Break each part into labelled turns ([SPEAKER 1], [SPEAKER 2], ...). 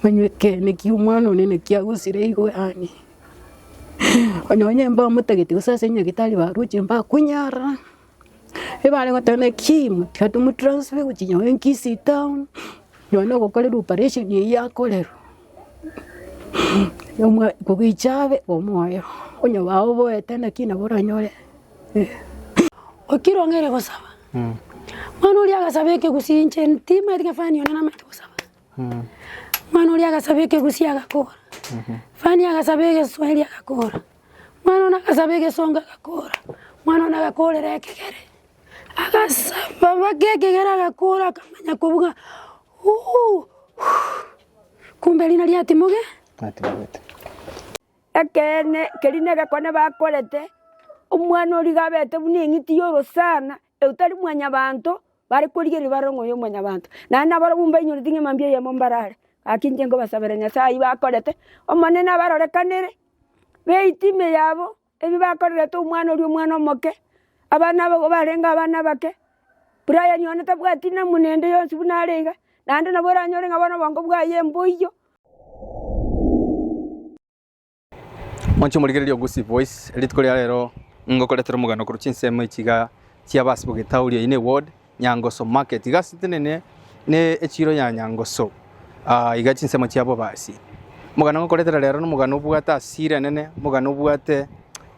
[SPEAKER 1] Manywe ekeene kia omwana one naki agosire igo yaani, onye onye mbamotagete gose ase nyagetari baroche mbakunyara, ebare goteba naki tiga tomotransfer gochia nonye Kisii town, nonye na ogokorerwa operation eywo akorerwa, omwa kogicha abe omoyo, onye baoboete naki nabo oranyore.
[SPEAKER 2] Okire ong'eire gosaba, omwana oria agasaba ekegusii inche timanyeti ng'a fani one namanyete gosaba. Omwana oria agasaba ekegusii agakora, fani agasaba egeswahili agakora, omwana one agasaba egesongo agakora, omwana one agakorera ekegere, agasaba mpaka ekegere agakora akamanya kobuga huuh kumbe riina riatimoge.
[SPEAKER 3] Ekeene, keria negekone bakorete, omwana oria iga abete buna eng'iti y'orosana, otari mwanyabanto, bare korigereria barore ng'a oyo omwanyabanto. Naende nabarabwo mbainyoreti ng'a mambia eyemo mbarare. Gaki inche nkobasabera Nyasae ayio bakorete, Omonene abarorekanere, beite ime yabo, ebi bakorerete omwana oria omwana omoke, abana aba barenge abana abake, Brian one tabwati namuna ende yonsi buna are iga, naende nabo oranyore ng'a bono obongo bwaye mboiyo.
[SPEAKER 4] Mwanche omorigereria o Gusii Voice, rituko ria rero ngokoretera omogano korwa chinsemo echi iga chia Basibo Getauri eye ne ward Nyangoso Market iga ase tenene ne echiro ya Nyangoso ah, iga chinsemo chia Bobasi. Omogano ngokoretera rero nomogano obwate asira enene, omogano obwate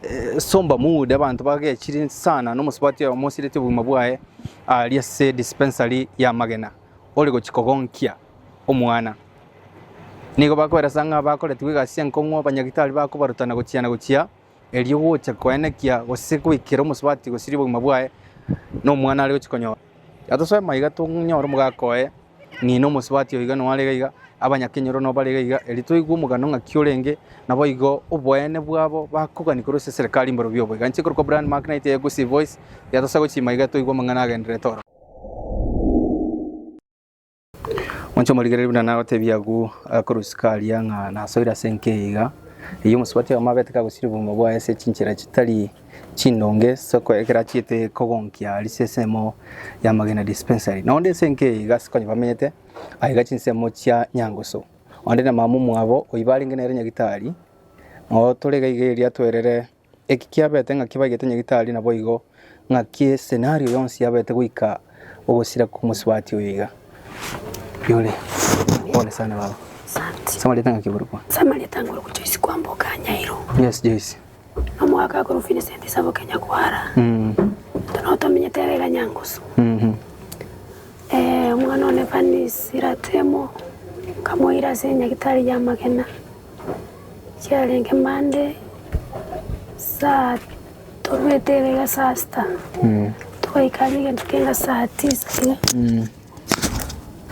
[SPEAKER 4] eh, somber mood abanto bagechire sana na omosubati oyomo osireti obogima bwaye aria ase dispensary ya Magena ore gochia kogonkia omwana. Nigo bakoeresa ng'a bakoretigwe egasi enkong'u abanyagitari bakobarutana gochia na gochia, erio gocha koenekia gose goikera omosubati gosiria obogima bwaye na omwana are gochia konyora. Atosoe maiga tonyore omogaka oye, ng'ina omosubati oyo iga noo are iga iga, abanyakenyoro noo bare iga iga, erio toigwe omogano ng'aki orenge, naboigo oboene bwabo bakogania korwa ase eserekari mborobio obo iga. Inche korokwa Brian Mark Knight eye Gusii Voice, yatosa gochia maiga toigwe amang'ana agendererete ororo. Mwanche omorigereria buna nagotebia agwo korwa isiko aria ng'a nasoire ase enka eye iga, eyio omosubati oyomo abete kagosiria obogima bwaye ase chinchera chitari chindonge ase oko ekero achiete kogonkia aria ase ensemo ya Magena Dispensary. Nonde ase enka eye iga ase konya bamenyete, aiga chinsemo chia Nyangoso. Onde na mama omwabo oyio barenge nere nyagitari, noo tore iga iga erio atwerere Eki kiabete ng'aki baigete nyagitari naboigo ng'aki escenario yonsi yabete goika ogosira kw'omosubati oyo iga. Yore, pole sana baba.
[SPEAKER 2] Asante.
[SPEAKER 4] Ase amarieta ng'aki okorokwa?
[SPEAKER 2] Ase amarieta nkorokwa Joyce Kwamboka Nyairo.
[SPEAKER 4] Yes Joyce.
[SPEAKER 2] Na omogaka akorokwa Vincent Saboke Nyakwara. Intwe nabo tomenyete iga iga Nyangusu. Omwana one Vanice Ratemo nkamoira ase nyagitari ya Magena. Chiarenge Monday saa torwete iga iga saa sita, togaika aria egento kende saa tisa iga,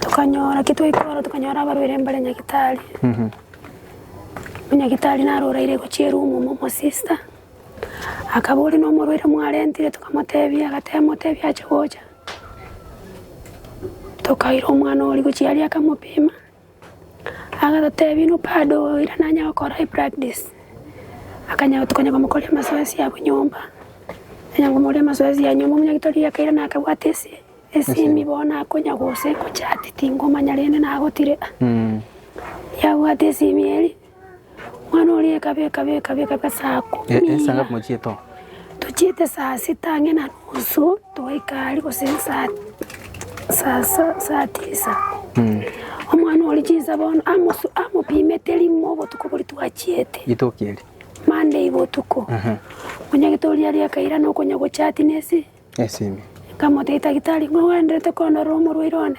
[SPEAKER 2] tokanyora ki twaika ororo tokanyora abarwaire mbare nyagetari, omonyagitari naro oraire gochia eroom omo omosista, akaboria na omorwaire mwarentire tokamotebia agateba motebie ache gocha, tokaira omwana oria gochia aria akamopima. Agatotebia inwe bado oira nanye gokora epractice, akanya tokanya komokoria amazoezi abwo nyomba, akanya komokoria amazoezi ya nyomba omonyakitori akairana akabwata esi esimi bono akonya gose gochati tingomanya rende nagotire ah. Yabwate esimi eria. Omwana oria ekaba ekaba ekaba ekaba saa kumi
[SPEAKER 4] Eh,
[SPEAKER 2] iga.
[SPEAKER 4] saa ngapi mochiete oo?
[SPEAKER 2] Tochiete saa sita ang'e na nusu, twaika aria gose saa saa sa saa tisa. Omwana oria chinsa bono amosu amopimete rimo obotuko boria twachiete,
[SPEAKER 4] Rituko eri.
[SPEAKER 2] Monday botuko. Omonyagete oria aria akairana okonya gochati na esi,
[SPEAKER 4] Esimi.
[SPEAKER 2] nkamotebia daktari ng'o ogenderete kondorera omorwaire one?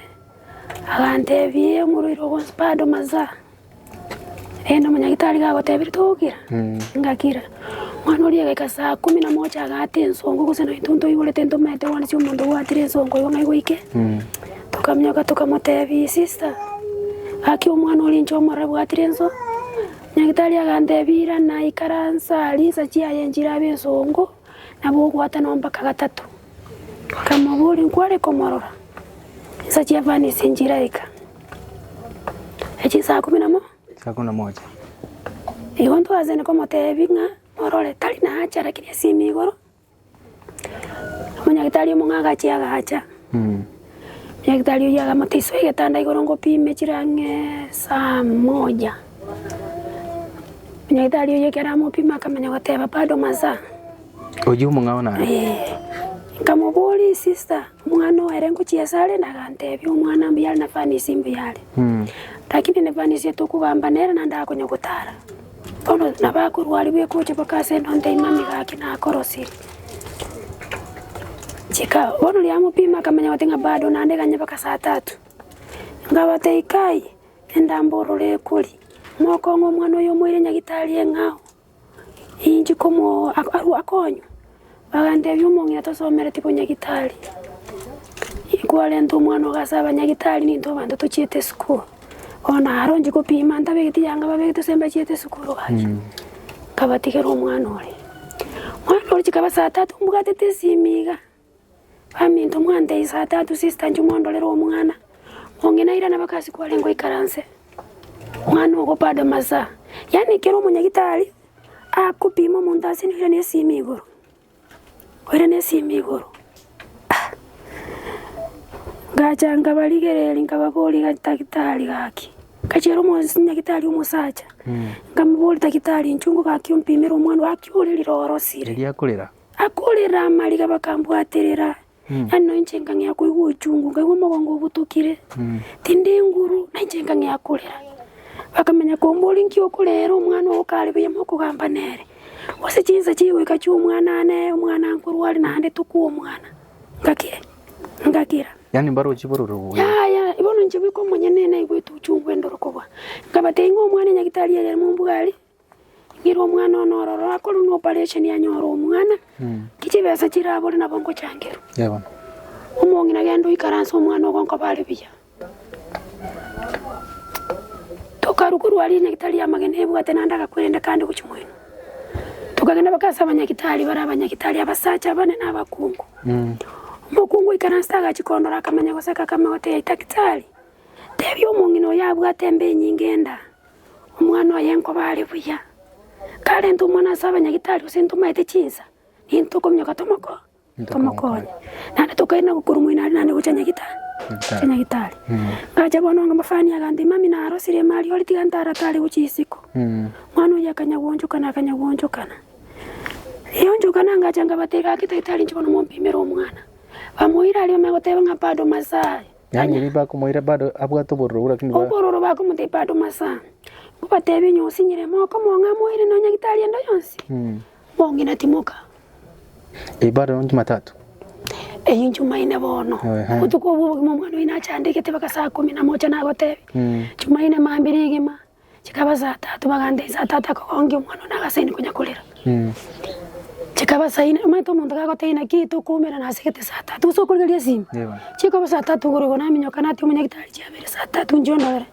[SPEAKER 2] Agantebia omorwaire ogo bado masaa. Rende omonyagitari gagotebire togokira, ngakira. Omwana oria agaika saa kumi na moja agaata ensongo gose na intwe ntoiborete ntomaete bono ase omonto obwatire ensongo igo ng'ai goike. Tokaminyoka tokamotebia sister, gaki omwana oria inche omorore bwatire enso, nyagitari agantebia irana ikaransa aria insa chiaye nchirabe ensongo, nabo ogwata no mpaka gatato. Nkamoboria nkware komorora, insa chia vanisi nchiraika. Echi saa kumi na mo.
[SPEAKER 4] Saa kumi na moja.
[SPEAKER 2] Igo ntwasene komotebia ng'a morore tari nacha lakini esimi igoro, omonyagitari omong'ao agachia agacha. Nyagetari oyio akamotebia, Soa egetanda igoro ngopime chire ang'e saa moja. Nyagetari oyio ekero amopima akamanya goteba bado masaa.
[SPEAKER 4] Oyio omong'ao nare?
[SPEAKER 2] Ee. Nkamoboria, Sister, omwana oo ere ngochiesa are? Agantebia, Omwana mbuya are na fanisi mbuya are. Lakini ne fanisi etokogamba nere naende akonya gotara. Bono nabo akorwaria bwekocha mpaka ase endonto imani gaki nakorosirie. Chika bono riria amopima akamanya goteba ng'a bado naende ganye mpaka saa tatu. Nkabatebia kai, enda mborore ekori, mokong'a omwana oyo omoire nyagitari eng'ao, inche komo arwe akonywe. Bagantebia omong'ina tosomereti bonyagitari, kwarenta omwana ogo ase abanyagitari nintwe abanto tochiete esukuru. Bono aro inche gopima ntabegeti yanga babegete ase mbachiete esukuru gaki, nkabatigera omwana oria. Omwana oria chikaba saa tatu mbwatete esimi iga, baminto mwantebia saa tatu sister inchuo mondorere omwana, mong'ina airana mpaka ase kwarenge goikaranse, omwana ogo bado masaa, yaani ekero omonyagitari akopima omonto ase oirane esimi igoro. Oirane esimi igoro. Ah! Ngacha nkabarigereria nkababoria iga daktari gaki, ngachiera omosi nyagetari omosacha, nkamoboria daktari inchuo ngo gaki ompimere omwana oyo, gaki orerire orosire.
[SPEAKER 4] Erio akorera.
[SPEAKER 2] Akorera amariga bakambwaterera, yaani nonye inche nkang'ea koigwa ochungu, nkaigwa omogongo obutokire, tindi nguru, na inche nkang'ea korera. Bakamanya komboria nki okorera omwana ogo kare buya mokogamba nere. Gose chinsa chigoika chi'omwana ane, omwana nkorwa are naende tokwa omwana. Ngakira, ngakira.
[SPEAKER 4] Yaani mbarochi bororo buya.
[SPEAKER 2] Yaya, bono inche bweka omonyene naigwete ochungu endoro kobua. Nkabatebia ng'a omwana nyagitari eye mombuga aria, ng'ire omwana one ororo akorwe na operation anyore omwana, ki chibesa chirabore nabo ngochangerwa.
[SPEAKER 4] Ee bono.
[SPEAKER 2] Omong'ina genda oikaranse omwana ogo nkoba are buya. Tokarwa korwa aria nyagitari y'amagena ebwate naende agakwerenda kande gochia moino. Tokagenda mpaka ase abanyagitari bare abanyagitari abasacha abane na abakungu. Omokungu oikaransete agachia kondora akamanya goseka akamanya gotebia daktari, tebia omong'ina oyo abwate embe enyinge enda, omwana oye nkoba are buya. Karente omwana ase abanyagitari gose ntomaete chinsa, nintokominyoka tomoko. Tomokonye. Naende tokairana gokorwa moino aria naende gocha nyagitari, gocha nyagitari. Ngacha bono ng'a mafani agantebia mami narosirie emari ore tiga ntaratare gochia isiko. Mwana oyio akanya goonchokana akanya goonchokana. Rionchokana ngacha nkabatebia gaki daktari inche bono mompimere omwana. Bamoira aria bamanya goteba ng'a bado masaa.
[SPEAKER 4] Yaani riria bakomoira bado abwate obororo buna lakini ba.
[SPEAKER 2] Obororo bakomotebia bado masaa. Nkobatebia onye osinyire mokomong'a amoire nonya nyagitari ende yonsi. Mong'ina timoka.
[SPEAKER 4] Eyio bado no Jumatatu.
[SPEAKER 2] Eyio Jumaine bono.
[SPEAKER 4] Ehe.
[SPEAKER 2] Obotuko obwo obogima omwana oino achandegete mpaka saa kumi na moja nagotebia. Jumaine mambia rigima, chikaba saa tatu bagantebia saa tatu akogonkia omwana one agasaini konya korera. Chikaba saa ine, omanyete omonto gagotebia naki tokoumerana ase egete saa tatu gose okorigereria esimi. Chikoba saa tatu igoro igo naminyoka natia omonyagitari chiabere saa tatu inche ondorere.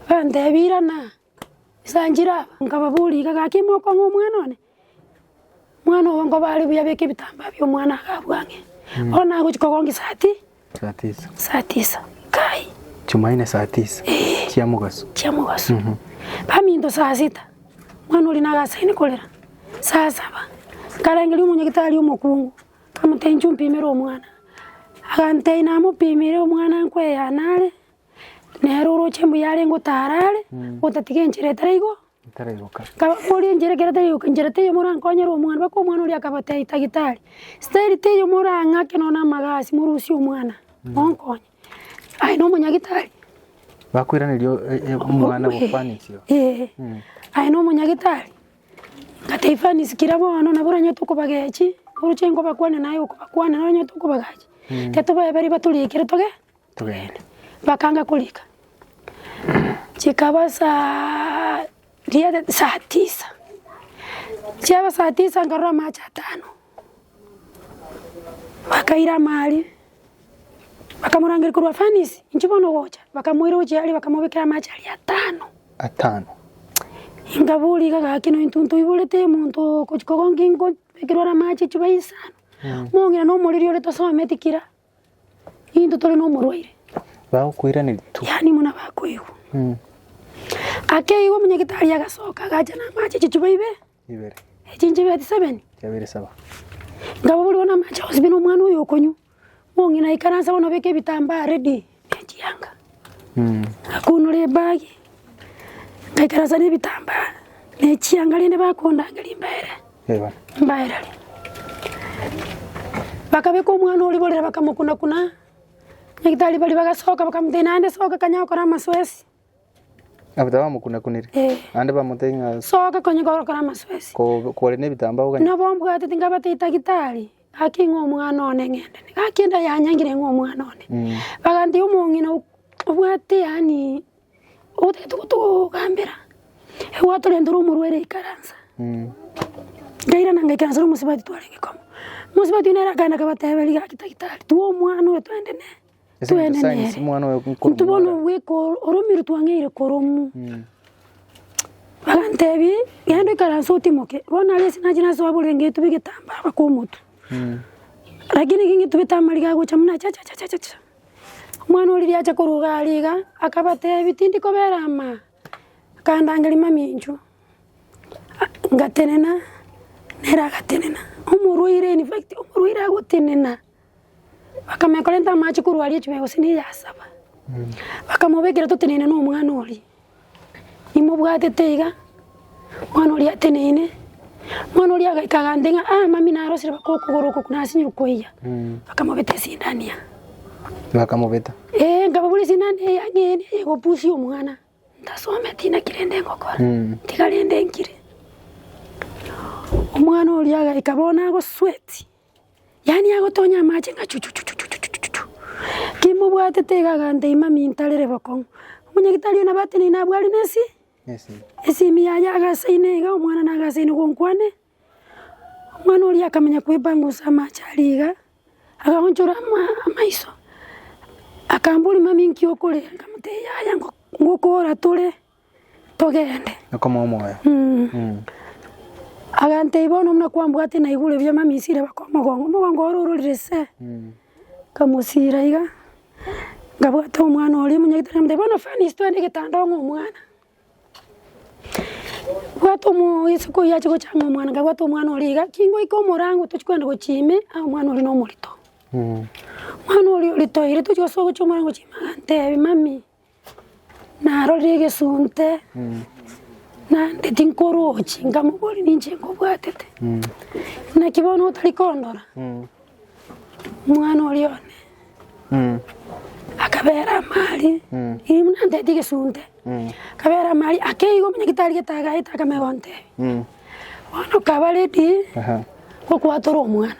[SPEAKER 2] Bantebia irana. Nsanchire aba, nkababoria iga, Gaki mokong'a omwana one? Omwana ogo nkoba are buya abeke ebitambaa bi'omwana iga abwo ang'e. Bono nagochia kogongia saa ti?
[SPEAKER 4] Saa tisa.
[SPEAKER 2] Saa tisa. Kai!
[SPEAKER 4] Jumaine saa tisa.
[SPEAKER 2] Ee.
[SPEAKER 4] Chia mogaso.
[SPEAKER 2] Chia mogaso. Baminto saa sita, omwana oria nagasaine korera, saa saba, nkarangeria omonyagitari omokungu, nkamotebia inchuo mpimere omwana. Agantebia namopimire omwana nkweyana are. Nere oroche mbuya arenge otara are, otatiga enchera etari igo,
[SPEAKER 4] Etaraigoka.
[SPEAKER 2] Nkababoria enchera ekero etari igoka, enchera teiyo morankonyere omwana, mpaka omwana oria akabatebia tagitari, style teiyo morang'ake nonya na amagasi morusie omwana, monkonye. Aye na omonyagitari.
[SPEAKER 4] Bakoiraneria omwana gokwanetie.
[SPEAKER 2] Ee, aye na omonyagitari, ngatebia Fanisi kira bono nabo oranyete okobagechi, oroche nkobakwania naye okobakwania noranyete okobagachi, tiga tobae baria batorikire toge.
[SPEAKER 4] Togende.
[SPEAKER 2] Bakanga korika. Chikaba saa ria saa tisa. Chiaba saa tisa nkarora amache atano. Bakaira amari, bakamorangeria korwa Fanisi, inchuo bono gocha, bakamoira gochia aria bakamobekera amache aria atano.
[SPEAKER 4] Atano.
[SPEAKER 2] Nkaboria iga gaki no intwe ntoiborete omonto ogochia kogonkia nkobekerwa are amache chiba isano. Mong'ina na omoriri ore tosometi kira. Intwe tore nomorwaire.
[SPEAKER 4] Bagokoiraneria tu.
[SPEAKER 2] Yaani buna bakoigwa. Akeigwa omonyagitari agasoka agacha na amache chichuba ibe.
[SPEAKER 4] Ibere.
[SPEAKER 2] Echi nchibeti seven.
[SPEAKER 4] Chiabeire saba.
[SPEAKER 2] Nkaboborigwa na amache onsi buna omwana oyo okonywa. Omong'ina aikaransa bono obeke ebitambaa ready. chianga. Ngakunora ebagi, ngaikaransa na ebitambaa, na echianga rende bakondangeria mbaere, mbaereri. Bakabeka omwana oria borere bakamokuna kuna, nyagetari baria bagasoka bakamotebia naende soka kanya gokora amasoesi.
[SPEAKER 4] Abwo tabamokunakunire,
[SPEAKER 2] Eh.
[SPEAKER 4] naende bamotebia ng'a
[SPEAKER 2] Soka konya gokora amasoesi.
[SPEAKER 4] ko kore na ebitambaa oganye.
[SPEAKER 2] Nabo mbwatete nkabatebia tagitari, gaki ng'a omwana one ng'ende ne, gaki enda yanyangire ng'a omwana one. Bagantebia omong'ina obwate yaani otagete gotogambera, egwatorentera omorwaire ikaransa. Nkairana ngaikaransa na omosubati twarenge komo, omosubati oyio nere akaenda akabateberia gaki tagitari, twa omwana oyo twende ne.
[SPEAKER 4] Ase eng'encho
[SPEAKER 2] Twende
[SPEAKER 4] science
[SPEAKER 2] nere.
[SPEAKER 4] omwana oyo nkorwa
[SPEAKER 2] Intwe bono
[SPEAKER 4] omwana.
[SPEAKER 2] bweka oromiru twang'eire koromu. Bagantebia, genda oikaranse otimoke, bono aria ase nache nasoa borenge etube egetambaa mpaka omotwe. Lakini ekero ng'etubete amariga agocha buna chachachachacha. Omwana oria riria acha korwa iga aria iga, akabatebia tindi kobera ama, akandangeria mami inchuo, ngatenena, nere agatenena, omorwaire in fact omorwaire agotenena. Bakamanya korenta amache korwa aria echuma gose ne eyasaba, bakamobekera toteneine na omwana oria, imobwatete iga, omwana oria ateneine, omwana oria agaika agantebia ng'a ah mami narosire mpaka okogoro oko nasinyire koiyia, bakamobeta esindani aa.
[SPEAKER 4] Bakamobeta.
[SPEAKER 2] Eeh nkababoria esindani eye ang'e eye neye egopusia omwana. Ntasometi naki rende ngokora, tiga rende nkire. Omwana oria agaika bono agosweti. Yaani agotonya amache ng'a chuchuchuchuchuchuchu. Kimobwatete iga agantebia mami ntarere bokong'u. Omonyagitari oyo nabo ateneine abwo are na esi esimi yaye agasaine iga omwana nagasaine gonkwane. Omwana oria akamanya koepangusa amache aria iga, agaonchora ama amaiso, akamboria mami nki okorera? Nkamotebia yaya ngokora tore. togende.
[SPEAKER 4] Okomoa omoyo.
[SPEAKER 2] Agantebia bono buna kwambwate naigure buya mami nsire baka omogongo, omogongo oro ororire se, nkamosira iga, nkabwata omwana oria omonyagitari nkamotebia bono Fanisi twende egetanda ong'e omwana. Bwata omoiseke oyio ache gocha ang'e omwana, nkabwata omwana oria iga, ki ngoika omorango tochi kogenda gochia ime, aa omwana oria nomorito. Omwana oria oritoire tochi gosoa gochia omorango gochia ime agantebia mami. Narorire egesunte, naende tinkorochi, nkamoboria ninche nkobwatete, naki bono otari kondora? Omwana oria one, akabera amari, riria buna antebetie egesunte, akabera amari, akeiga omonyagitari gete agaeta akamanya gontebia, bono kaba ready, gokwatora omwana.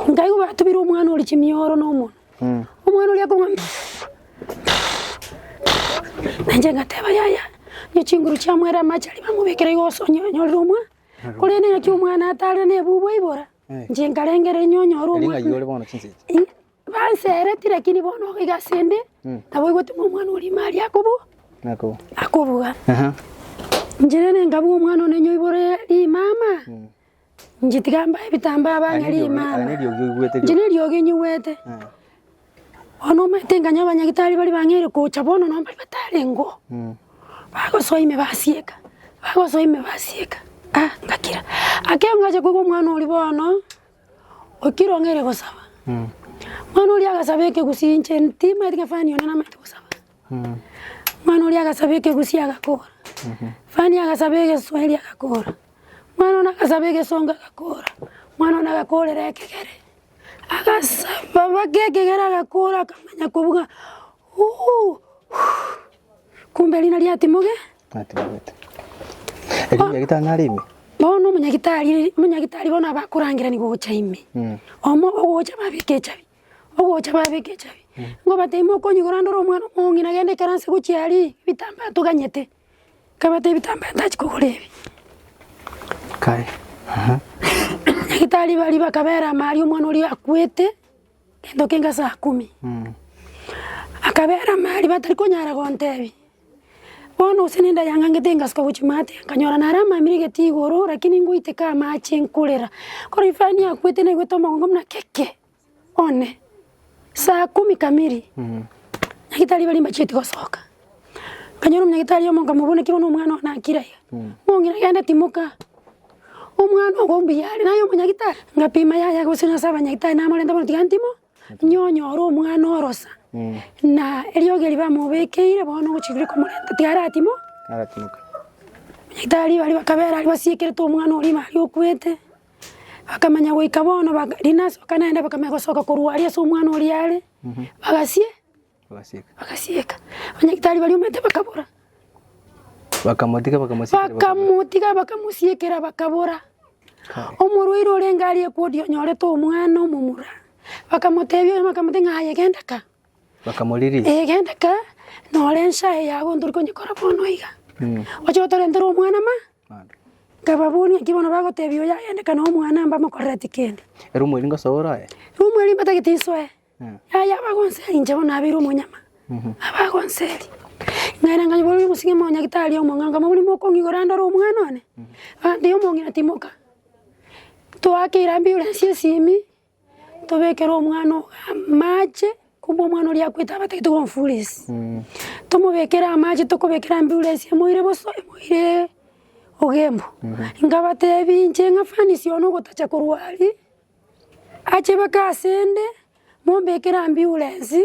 [SPEAKER 2] Nkaigwa batubire omwana oria chimioro na omonwe. Omwana oria akong'a na inche ngateba yaya, onye chinguru chiamoera amache aria bamobekera igo ase onye onyorire omwa, korende naki omwana atarire na ebubu aibora, inche nkarengereria onye onyore
[SPEAKER 4] Eri
[SPEAKER 2] omwana
[SPEAKER 4] ng'ai ore bono chinsa echi?
[SPEAKER 2] Ing- bansereti lakini bono iga ase ende, nabo oigwete buna omwana oria ime aria akobu
[SPEAKER 4] Nakobu.
[SPEAKER 2] akobuga.
[SPEAKER 4] Aha.
[SPEAKER 2] Inche rende nkabuga omwana one onye oibore rimama. Inche tiga mbae ebitambaa bang'e rimama. Inche neriogi nyigwete. Bono omanyete nkanyora abanyagitari baria bang'eire gocha bono nabo baria batarengeo, bagosoa ime basieka, bagosoa ime basieka, ah ngakira. Ekero ngacha koigwa omwana oria bono, okire ong'eire gosaba, omwana oria agasaba ekegusii inche timanyeti ng'a fani one namanyete gosaba. Omwana oria agasaba ekegusii agakora, fani agasaba egeswahili agakora. Omwana one agasaba egesongo agakora, omwana one agakorera ekegere, agasaba mpaka ekegere agakora akamanya kobuga huuh kumbe riina riatimoge.
[SPEAKER 4] Atimogete. Erio nyagitari nare ime?
[SPEAKER 2] Bono omonyagitari omonyagitari bono abakorangerania gocha ime, omo ogocha babeka echabi, ogocha babeka echabi, ngobatebia mokonyigora ndore omwana omong'ina genda ikaranse gochia aria, ebitambaa toganyete. Nkabatebia ebitambaa ntachi kogora ebi.
[SPEAKER 4] Kae. Aha.
[SPEAKER 2] Nyagetari baria bakabera amari omwana oria akwete, gento kenge saa kumi. Akabera amari batari konyara gontebia. Bono gose nenda yang'ang'ete ngasuka gochia maate, nkanyora nare amamire egeti igoro lakini ngoiteka amache nkorera. Kore ifani akwete naigwete omogongo buna keke. One, saa kumi kamili, nyagetari baria mbachieti gosoka, nkanyora omonyagitari omo nkamobuna ki bono omwana one akire iga, omong'ina genda timoka, omwana ogo mbuya are naye omonyagitari, ngapima yaya gose nase abanyagitari namorenta bono tiga ntimo, nyonyore omwana orosa. Na eriogi eria bamobekeire bono ogochia komorenta tiga aratimo.
[SPEAKER 4] Aratimoka.
[SPEAKER 2] Nyagetari baria bakabera aria basiekerete omwana oria ime aria okwete, bakamanya goika bono baka riria nasoka naende bakamanya gosoka korwa aria ase omwana oria are, bagasie
[SPEAKER 4] Bagasieka.
[SPEAKER 2] bagasieka. Abanyagitari baria omanyete bakabora.
[SPEAKER 4] Bakamotiga bakamosiekera bakabora.
[SPEAKER 2] Bakamotiga bakamosiekera bakabora. Omorwaire orenge aria ekwodi onyorete omwana omomura, bakamotebia oyomo akamotebia ng'a aye genda ka.
[SPEAKER 4] Bakamoriria.
[SPEAKER 2] Ee genda ka, nore ensae yago ntori konyekora bono iga. Oche otorentere omwana ma, nkababoria naki bono bagotebia oyo agende ka na omwana mbamokorereti kende.
[SPEAKER 4] Ere omweri ngosoa ore aye?
[SPEAKER 2] Omweri mbatagete nsoe. Yaya abagonseri inche bono nabeire omonyama, abagonseri. Ng'aira nkanyiboria omosike omonyagitari omong'ao nkamoboria mokong'igora ndore omwana one? Agantebia omong'ina timoka, toakeire ambulance esimi, tobekere omwana ogo amache, kumbe omwana oria akwete abatagete gomfurisi. Tomobekere amache tokobekera ambulance emoire bosa emoire ogembo. Nkabatebia inche ng'a fanisi one ogotacha korwa aria. Ache baka asende, mombekere ambulance,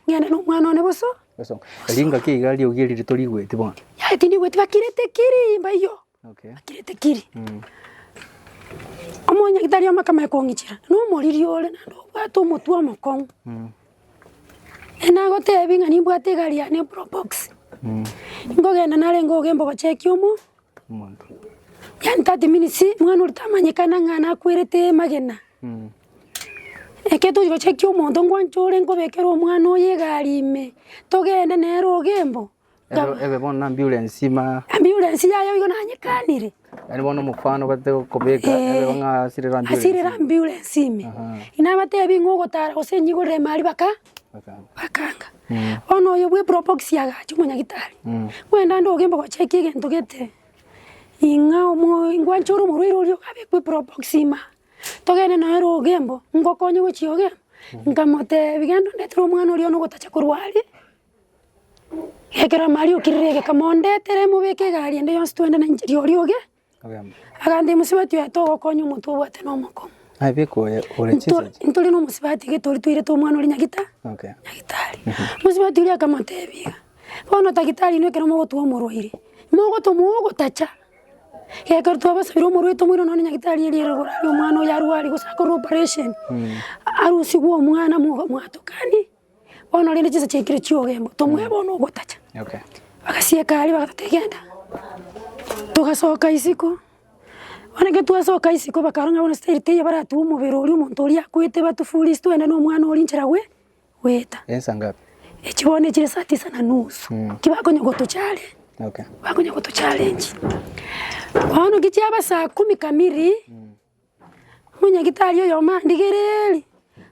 [SPEAKER 2] ng'ende na omwana one boso.
[SPEAKER 4] Boso. Erio ngaki iga riogi eri ritorigweti bono.
[SPEAKER 2] Yaya tindigweti bakirete kiri mbaiyo,
[SPEAKER 4] Okay.
[SPEAKER 2] bakirete kiri. Omonyagitari omo akamanya kong'ichera, na omoriri ore naende obwate omotwe omokong'u. Nagotebi ng'a nimbwate egari yane eprobox, nkogenda narenge ogemba gochekia omo.
[SPEAKER 4] Omonto.
[SPEAKER 2] Yaani 30 minutes mwana oria tamanyekana ng'a nakwerete magena. Ekero tochi gochekia omonto ngwancha ore nkobekera omwana oyo egari ime, togende nere ogembo.
[SPEAKER 4] Ebe ebe bono na ambulance ima.
[SPEAKER 2] Ambulance yaye igo nanyekanire.
[SPEAKER 4] Yaani bono omofano obwate kobeka ebe bo ng'a asirire ambulance.
[SPEAKER 2] Asirire ambulance ime. Nabatebi ng'a ogotara gose nyigorere emari baka. Bakanga. Bono oyo bwe probox agacha omonyagitari, kwenda ande ogembe gochekia egento gete, ing'a omo ngwancha ore omorwaire oria okabekwa eprobox ime aa, togende nonya ere ogembo, ngokonye gochia ogembo, nkamotebia genda ondetere omwana oria one ogotacha korwa aria, ekero amari okirire egeka mondetere mobeke egari ende yonsi twende na inche rirorio oge. Agantebia mosubati oye togokonya omotwe obwate na omokong'u.
[SPEAKER 4] Aye beka oye ore chinsa echi.
[SPEAKER 2] Ntori na omosubati gete oria toirete omwana oria nyagita
[SPEAKER 4] Okay.
[SPEAKER 2] nyagitari. Mosubati oria akamotebia iga, bono tagitari inwe ekero mogotua omorwaire, mogotomwa ogotacha, ekero twabasabire omorwaire tomoire nonye nyagitari eria ere igoro aria omwana oyo arware gose akorwe operation, arusigwe omwana moga mwatokani. Bono rende chinsa chiaikire chi'ogembo, tomoe bono ogotacha.
[SPEAKER 4] Okay.
[SPEAKER 2] Bagasieka aria bagatotebia genda, togasoka isiko, bono ekero twasoka isiko bakarora ng'a bono style teiyo baratue omobere oria omonto oria akwete batufurisi togende na omwana oria nchera gwe goeta.
[SPEAKER 4] Ensa ngapi?
[SPEAKER 2] Echi bono echire saa tisa na nusu, ki bakonya gotochare
[SPEAKER 4] Okay.
[SPEAKER 2] bakonya gotochallenge. Bono ki chiaba saa kumi kamili. Omonyagitari oyomo andigererie,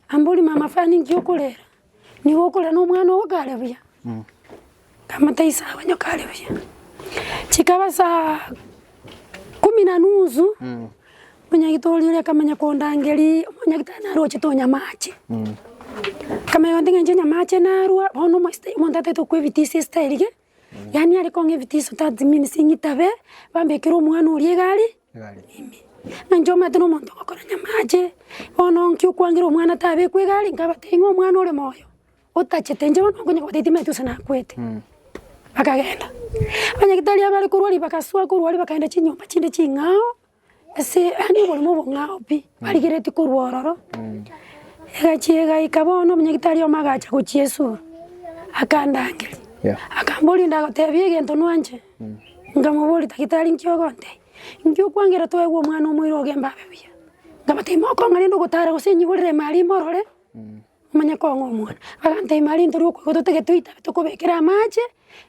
[SPEAKER 2] amborie mama fani nki okorera? Nigo okorera na omwana oo kare buya? Nkamotebia sawa onye kare buya. Chikaba saa kumi na nusu, omonyagitari oria akamanya kondangeria, omonyagitari naro ochete onywa amache, akamanya gontebia ng'a inche nyamache narwa, bono omosita omonto atagete gokoebitisa estyle gete. Yaani are kong'a ebitiso that means ng'itabe, bambekere omwana oria egari ime. Ng'a inche omanyete na omonto ogokora nyamache, bono nki okwangera omwana tabekwa egari, nkabatebia ng'a omwana ore moyo, otachete inche bono nkonya kobatebia timanyeti gose nakwete. Bakagenda, abanyagitari abare korwa aria bagasoa korwa aria bakaenda chinyomba chinde ching'ao. Ase yaani oborimo obong'ao pi, barigeretie korwa ororo, egachia egaika bono omonyagitari omo agacha gochia esuru, akandangeria,
[SPEAKER 4] Yeah.
[SPEAKER 2] akamboria ndagotebia egento nwanche, nkamoboria tagitari nki ogontebia, nki okwangera toegwe omwana omoire ogembe abe buya, nkamotebia mokong'a rende ogotara gose nyigorere emari morore, omanye kong'a omwana. Agantebia mari ntori okoigwa totagete toitabe tokobekere amache,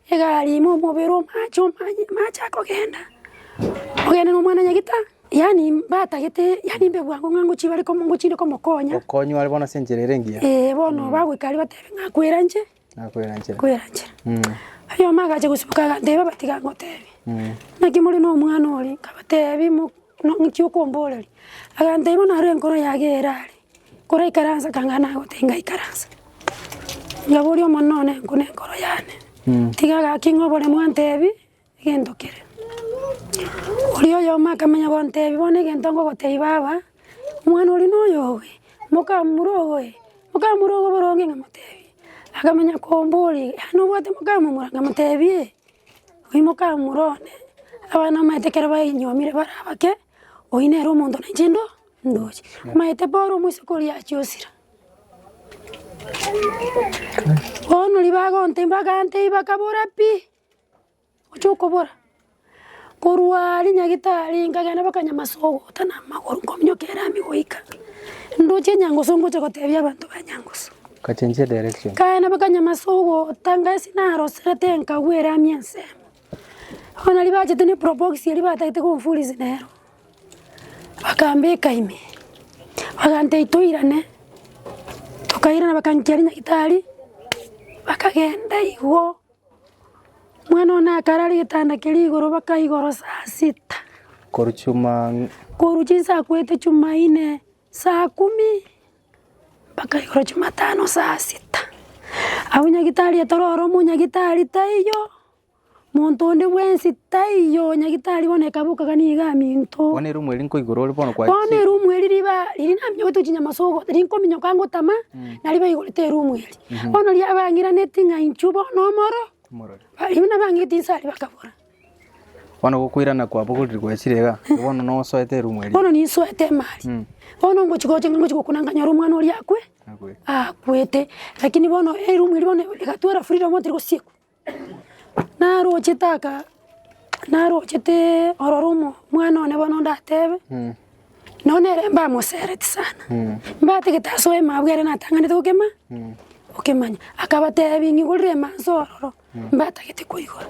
[SPEAKER 2] egari ime omobere omache omanye amache akogenda, ogende na omwana nyagita yaani mbatagete yaani mbe bwango ng'a ngochia bare komo ngochire komokonya.
[SPEAKER 4] Gokonywa are bono ase enchera ere engiya.
[SPEAKER 2] Eeh bono bagoika aria batebe ng'a akwera nche,
[SPEAKER 4] Akwera nchera.
[SPEAKER 2] akwera nchera. Oyomo agacha gosiboka agantebia baba tiga ngotebie, naki more na omwana oria, nkabatebia mo ng'aki okomboreria, agantebia bono arwe enkoro yago ere are. Koraikaransa kanga nagotebia ngaikaransa, ngaboria Omonene one nkune enkoro yane, tiga gaki ng'a oboremu antebi egento kere. Oria oyomo akamanya gontebia bono egento ngogotebia baba, omwana oria noyo oye, mokamura oye, mokamura ogo boronge nkamotebia. Akamanya komboria, yaani nobwate moka momura? Nkamotebia ee, oyio moka momura one, abana omanyete ekero bainyomire bare abake, oyio nere omonto nainche ndo ndoche. Omanyete bono omoiseke oria achia osira. Bono riria bagontebia bagantebia bakabora pi. Oche okobora, korwa aria nyagitari nkagenda mpaka Nyamasogota na amagoro nkominyoka erami goika, ndoche Nyangoso ngocha gotebia abanto ba Nyangoso.
[SPEAKER 4] Okachenjia direction.
[SPEAKER 2] Nkaenda mpaka Nyamasogota ngasi naroserete nkagwa erami ensemo. Bono naria bachete ne probox eria batagete komfurisi nero, bakambeka ime, bagantebia toirane, tokairana bakankia aria nyagitari, bakagenda igo. Omwana one akarara egetanda keria igoro baka igoro saa sita.
[SPEAKER 4] Korwa chuma.
[SPEAKER 2] Korwa chinsa akwete chumaine saa kumi mpaka igoro chumatano saa sita. Abwo nyagitari etororo omonyagitari taiyo, monto onde bwensi taiyo nyagitari bono ekaboka niga aminto.
[SPEAKER 4] Bono erumu eria nkoigoro ore bono kwa.
[SPEAKER 2] Bono erumu eria riba riria naminyogete gochia nyamasogo rinkominyoka ngotama, nari baigorete erumu eria. Bono riria bang'iranetie ng'a inchuo bono omoro, baria buna bang'ete inse aria bakabora.
[SPEAKER 4] Bono gokoirana kwabogorire gwachire iga, bono nosoete erumu eria.
[SPEAKER 2] Bono ninsoete emari, bono ngochi gocha ngochi gokuna nkanyora omwana oria akwe, akwete. Lakini bono erumu eria bono egatwara freedom teri gosiekwa. Narochete aka, narocheteee ororo omo omwana one bono ndatebe, nonye nere mbamosereti sana, mbatagete asoe mabwe ere natang'anete gokema, gokemanya. Akabatebia ng'igorere emansa ororo, mbatagete koigora.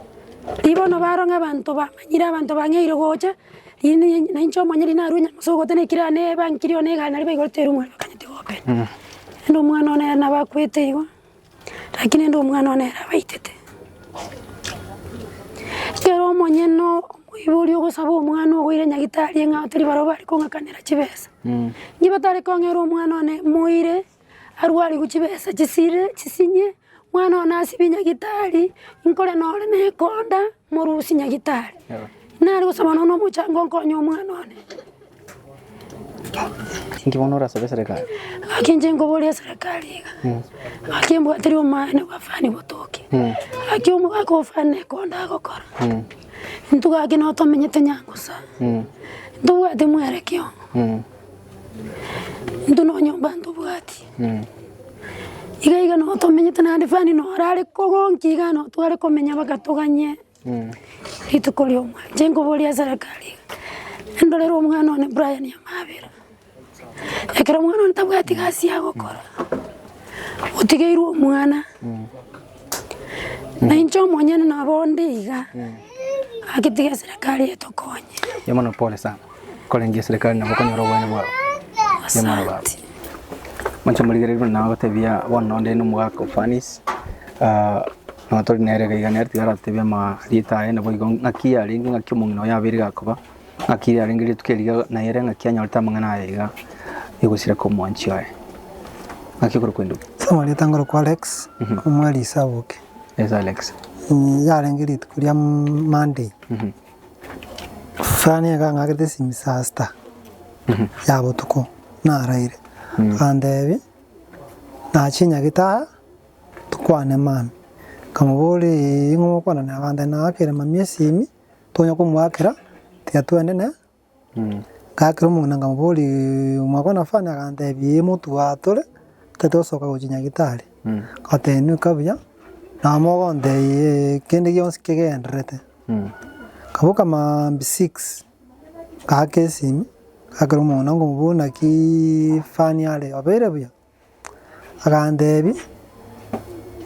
[SPEAKER 2] Riria bono barora ng'a abanto bamanyire abanto bang'eire gocha, riria na inche omonyene riria narure nyamosa ogote naikire ane ebanki one egari naria baigorete eroom aria bakanyeti gopena. Naende omwana one ere nabo akwete igo. Lakini inde omwana one ere abaitete. Ekero omonyene omoibori ogosaba omwana ogoire nyagitari ng'a tari barabwo bare kong'akanera chibesa, inki batare kong'era omwana one moire arwarigwe chibesa chisire chisinye, omwana one asibie nyagitari, nkore nore na ekonda morusie nyagitari. Nare gosaba nonya na omochango nkonye omwana one.
[SPEAKER 4] Inki bono orasabe eserekari?
[SPEAKER 2] Gaki inche nkoboria eserekari iga, gaki embwate omaene bwa fani botoke, gaki omogaka o fani ekonda agokora, intwe gaki noo tomenyete nyangusa, ntobwati mwerekeo, intwe no nyomba ntobwati, iga iga noo tomenyete naende fani noro are kogonkia iga noo tware komenya mpaka toganye. Rituko ri'omwaka, inche nkoboria eserekari iga, endorere omwana one Brian Amabera, ekero omwana one tabwati gasi ya gokora, otigeirwe omwana, na inche omonyene nabo onde iga, gaki tiga eserekari etokonye.
[SPEAKER 4] Mbuya mono pole sana, korenge eserekari nabo okonyora obwene bwabo. Mbuya mono baba.
[SPEAKER 2] Asante.
[SPEAKER 4] Mwanche morigereria buna nagotebia bono onde na omogaka o Fanis, Nonya tori nere iga iga nere tiga aratotebie amarieta aye naboigo ng'aki yarenge ng'aki omong'ina oye abeire gakoba, ng'aki riarenge rituko erio naye ere ng'aki anyorete amang'ana aya iga egosira kwa omwanchi oye. Ng'aki okorokwa endugu?
[SPEAKER 5] Ase amarieta nkorokwa Alex, omwariisa aboke.
[SPEAKER 4] Yes Alex.
[SPEAKER 5] Yarenge rituko ria Monday, Fulani akang'akerete esimi saa sita ya botuko naraire, akantebia nachie nyagetari. Tokwane mambia. Nkamoboria eeh ing'o mogokwana naye? Agantebia naakere mambia esimi, tonya komoakera, tiga twende ne ngaakera omong'ina nkamoboria mwakwana fani? Agantebia eeh motwe tore, tari togosoka gochia nyagetari. Nkamotebia inwe buya, nabo mogontebia kende gionsi kegendererete. Nkaboka mambia six, ngaaka esimi, ngaakera omong'ina nkomoboria naki fani are, obeire buya? Agantebia,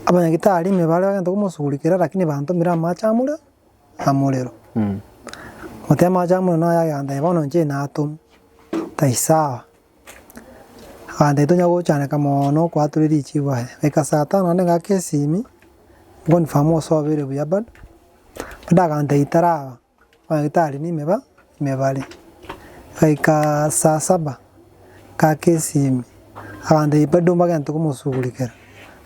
[SPEAKER 5] abanyagitari ime bare bagenda komosugurikera lakini bantomire amache amore amorero. Goteba amache amorero naye agantebia bono inche natoma, tai sawa. Agantebia tonya gochandeka mono okoatora richibu aye. Goika saa tano naende ng'ake esimi, nkonfirm gose obeire buya bado, bado agantebia taraba. Abanyagitari nimeba imebare, goika saa saba gaka esimi, abanto eye bado mbagente komosugurikera,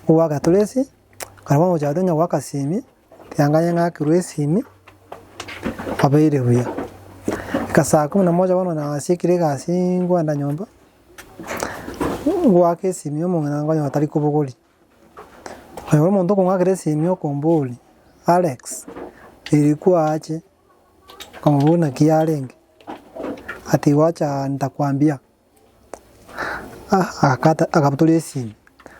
[SPEAKER 5] ogoaka tore esi, ekero bono gochaka tonya goaka simi, tiga nganye ng'akerwe esimi, obeire buya. Goika saa kumi na moja bono nasiekire egasi nkoenda nyomba, ngoaka esimi omong'ina nkonyora tari kobogoria. Oyo omonto okong'akera esimi okomboria, Alex, eri kwaache, nkamoboria naki yarenge, ati wacha nitakwambia, ah agakata agabutora esimi,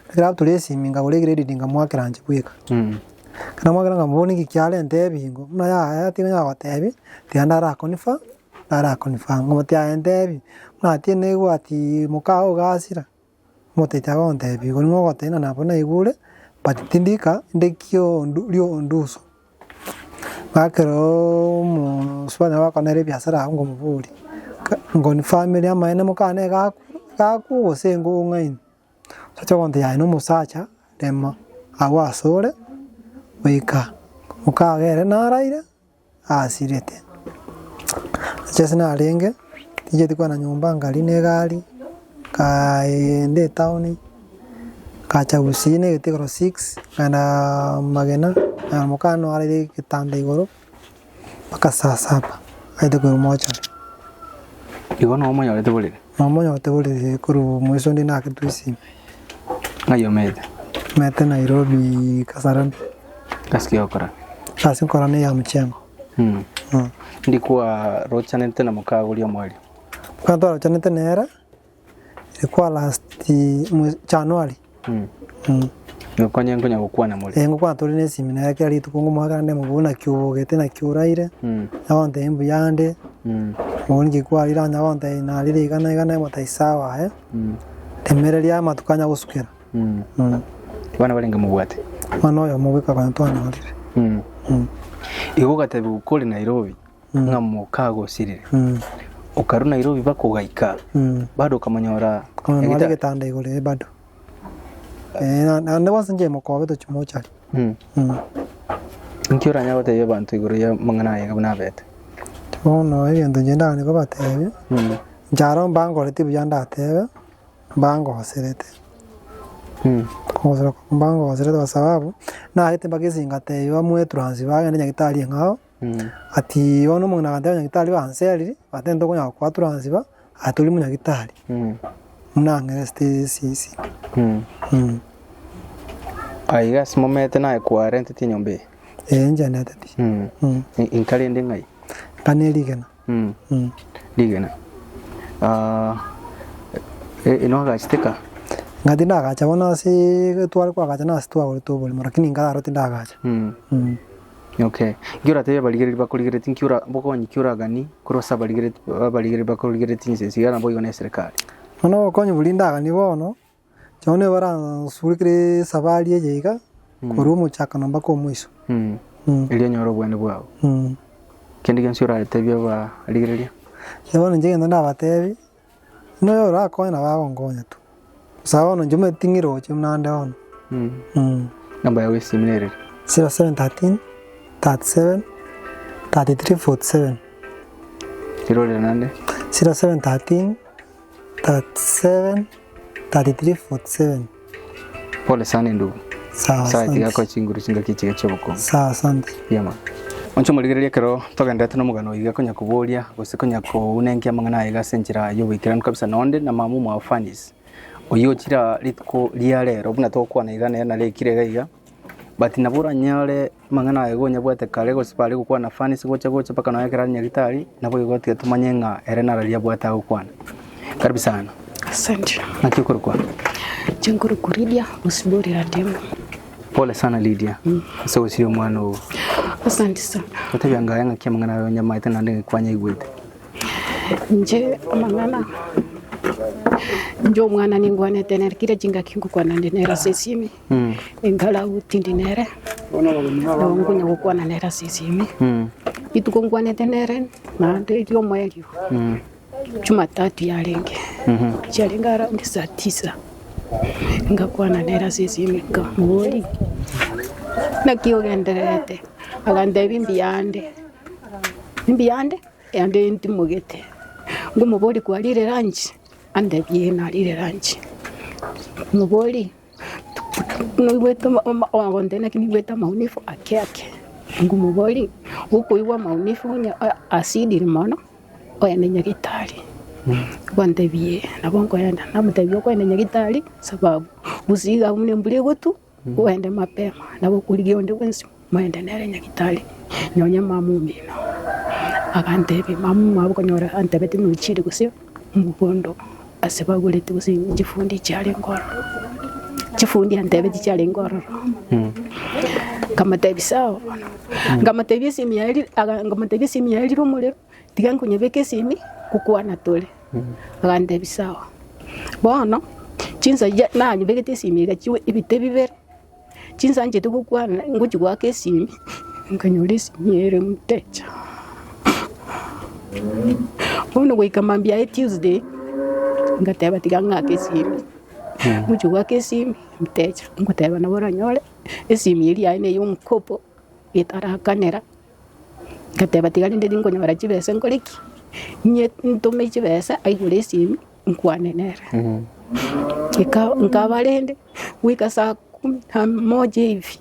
[SPEAKER 5] ekero abutora esimi nkagora ecredit nkamoakera inche bweka. Ekero namoakera nkamoboria ninki kiarenta ebingo, buna yaya tiga nagotebia, tiga ndara confirm, ndara confirm, nkamotebi aye ntebi, buna ati naigwa ati mokao iga asira. Omotecha agontebia, igo nigo ogoteba ng'a nabo naigure, but tindika inde kiondu rionduso. Ngakera omosubati nabo akora nere ebiasara abwo nkomoboria, nkonfirmeri amaene mokane iga akure gose nigo ong'aini. Omosacha ogontebia aye na omosacha rema agwo asore goika mokago ere naraire. asirete. Inche ase narenge, tincheti kogenda nyomba nkarina egari, nkaenda etown, nkacha gusii na egete igoro six, nkagendaa magena, nkanyora mokane naro araire egetanda igoro, mpaka saa saba, aete korwa mochari.
[SPEAKER 4] Igo noo omonyorete borere?
[SPEAKER 5] Nomonyorete borere korwa moiso onde naketwe esimi.
[SPEAKER 4] Ng'ai omanyete?
[SPEAKER 5] Omanyete Nairobi Kasarani.
[SPEAKER 4] Gasi ki ogokora?
[SPEAKER 5] Gasi nkora ne ya mchengo.
[SPEAKER 4] Ndi kwarochanete na mokagoria omoerio?
[SPEAKER 5] Ekero twarochanete nere, ilikuwa last mwezi January.
[SPEAKER 4] Nokonya nkonya gokwana more?
[SPEAKER 5] Eh, ngokwana tore na esimi nere kera rituko ngomoakera ndemoborie naki obogete naki oraire, agontebia mbuya nde, bono ninki kwarire onye agontebia narire iga na iga namotebi sawa aye. Rimereria amatuko anya gosukera.
[SPEAKER 4] Abana barenge mobwate?
[SPEAKER 5] Omwana oyomo bweka konya twanyorire.
[SPEAKER 4] Igo ogatebigwa kore Nairobi ng'a mokagosirire. Okarwa Nairobi mpaka ogaika bado okamonyora
[SPEAKER 5] Konya nore
[SPEAKER 4] egetanda.
[SPEAKER 5] egetanda igoro eh bado. Naende bonsi inche mokobete chimochari.
[SPEAKER 4] Inki oranyare gotebia abanto igoro ya amang'ana aya iga buna abete?
[SPEAKER 5] Bono egento inche ndaganie kobatebia. Inche aro mbangoretie buya ndatebe, mbangoserete, kogosera mbangoserete kwa sababu, naete mpaka ase ngatebia bamwe transfer bagende nyagetari eng'ao, ati bono omong'ina agantebia nyagetari banseriri, batebia ntokonyara gokoa transfer, aye tori monyagitari, buna ang'eresete esisi.
[SPEAKER 4] Aye iga ase momete naye kwarentete enyomba eye?
[SPEAKER 5] Eeh inche ndeteti.
[SPEAKER 4] Inka rende ng'ai?
[SPEAKER 5] Inka ne rigena.
[SPEAKER 4] Rigena. Noagachete ka?
[SPEAKER 5] Inga tindagacha bono ase tware koagacha na ase twagorete oborimo lakini inga aro tindagacha.
[SPEAKER 4] Okay. Nki oratebie abarigereria bakorigereretie nki ora bokonyi ki oraganie korwa ase abarigereria abarigereria bakorigereretie inse ense iga naboigo na eserekari?
[SPEAKER 5] Bono obokonyi boria ndaganie bono, inche bono nigo baransurukire esabari eye iga, korwa omochakano mpaka omoiso.
[SPEAKER 4] Erio onyore obwene bwao. Kende gionsi oraretebie abarigereria?
[SPEAKER 5] Inche bono inche egento ndabatebi, buna oyo orakonye nabo agonkonya tu, gose bono inche omanyete ting'iroche buna ande bono.
[SPEAKER 4] Namba yago y'esimi nereri?
[SPEAKER 5] 0713 37 33 47.
[SPEAKER 4] Rirorere naende.
[SPEAKER 5] 0713 37 33 47.
[SPEAKER 4] Pole sana endugu.
[SPEAKER 5] Sawa,
[SPEAKER 4] Nyasaye tiga
[SPEAKER 5] asante.
[SPEAKER 4] akoe chinguru chingaki chiga chi'obokongu.
[SPEAKER 5] Sawa, asante.
[SPEAKER 4] Mbuya mono. Inche omorigereria ekero togenderete nomogano oyo iga konya koboria gose konya kounenkia amang'ana aye iga ase enchera y'oboikeranu kabisa nonde na mama omwabo Fanice oyio ochire aa rituko ria rero buna togokwana iga nere narekire iga iga but nabo oranyore amang'ana aye iga onyabwate kare gose bare gokwana Fanice gocha gocha mpaka nonye ekero are nyagetari nabo igo tiga tomanye ng'a ere narari abwate agokwana. Karibu sana.
[SPEAKER 1] Asante.
[SPEAKER 4] Naki okorokwa?
[SPEAKER 1] Inche nkorokwa Lydia Bosibori Ratemo.
[SPEAKER 4] Pole sana Lydia ase ogosiria omwana oo.
[SPEAKER 1] Asante sana.
[SPEAKER 4] Gotebia ngaye ng'aki amang'ana aye onyamaete naende ng'aki kwanyaigwete.
[SPEAKER 1] Inche amang'ana, inche omwana ningwanete nere kera chingaki ngokwana nde nere ase esimi, enkarau tindi nere, nabo nkonya gokwana nere ase esimi, rituko nkwanete nere naende erio omoerio. Jumatatu yarenge, chiarenge around saa tisa, ngakwana nere ase esimi nkamoboria, naki ogendererete? Agantebia mbuya ande, mbuya ande, naende ntimogete. Nkomoboria kwarire lunch? Antebia ee narire lunch. Nkomoboria. Noigwete ogontebia naki niigwete amaumivu ake ake, nkomoboria, gokoigwa amaumivu onye asidire mono, ogende nyagetari, ogontebia ee, nabo nkoenda, namotebia okogenda nyagetari sababu gose iga buna embura egotwa. Ogende mapema, nabo okorigia onde bwensi moende nere nyagitari, nonye mama omino. Agantebia mama omwabo okonyora antebeti ng'a ochire gose mogondo ase bagorete gose chifundi chiarenge ororo, chifundi antebeti chiarenge ororo. Nkamotebia sawa bono, nkamotebia esimi yaye ri aga nkamotebia esimi yaye rire omorero, tiga nkonyebeka esimi, ngokwana tore. Agantebia sawa. Bono, chinsa chiria nanyebegete esimi iga chiwe ebite bibere, chinsa nchete gokwana ngochia goaka esimi, nkanyora esimi ere mteja. Bono goika mambia aye Tuesday, ngateba tiga ng'ake esimi, ngochia goaka esimi mteja, ngoteba nabo oranyore esimi eria yaye na eya omkopo etarakanera. Ngateba tiga rende tinkonyora chibesa nkore ki? Nye ntome chibesa aigure esimi nkwane nere. Eka nkaba rende goika saa kumi na moja hivi,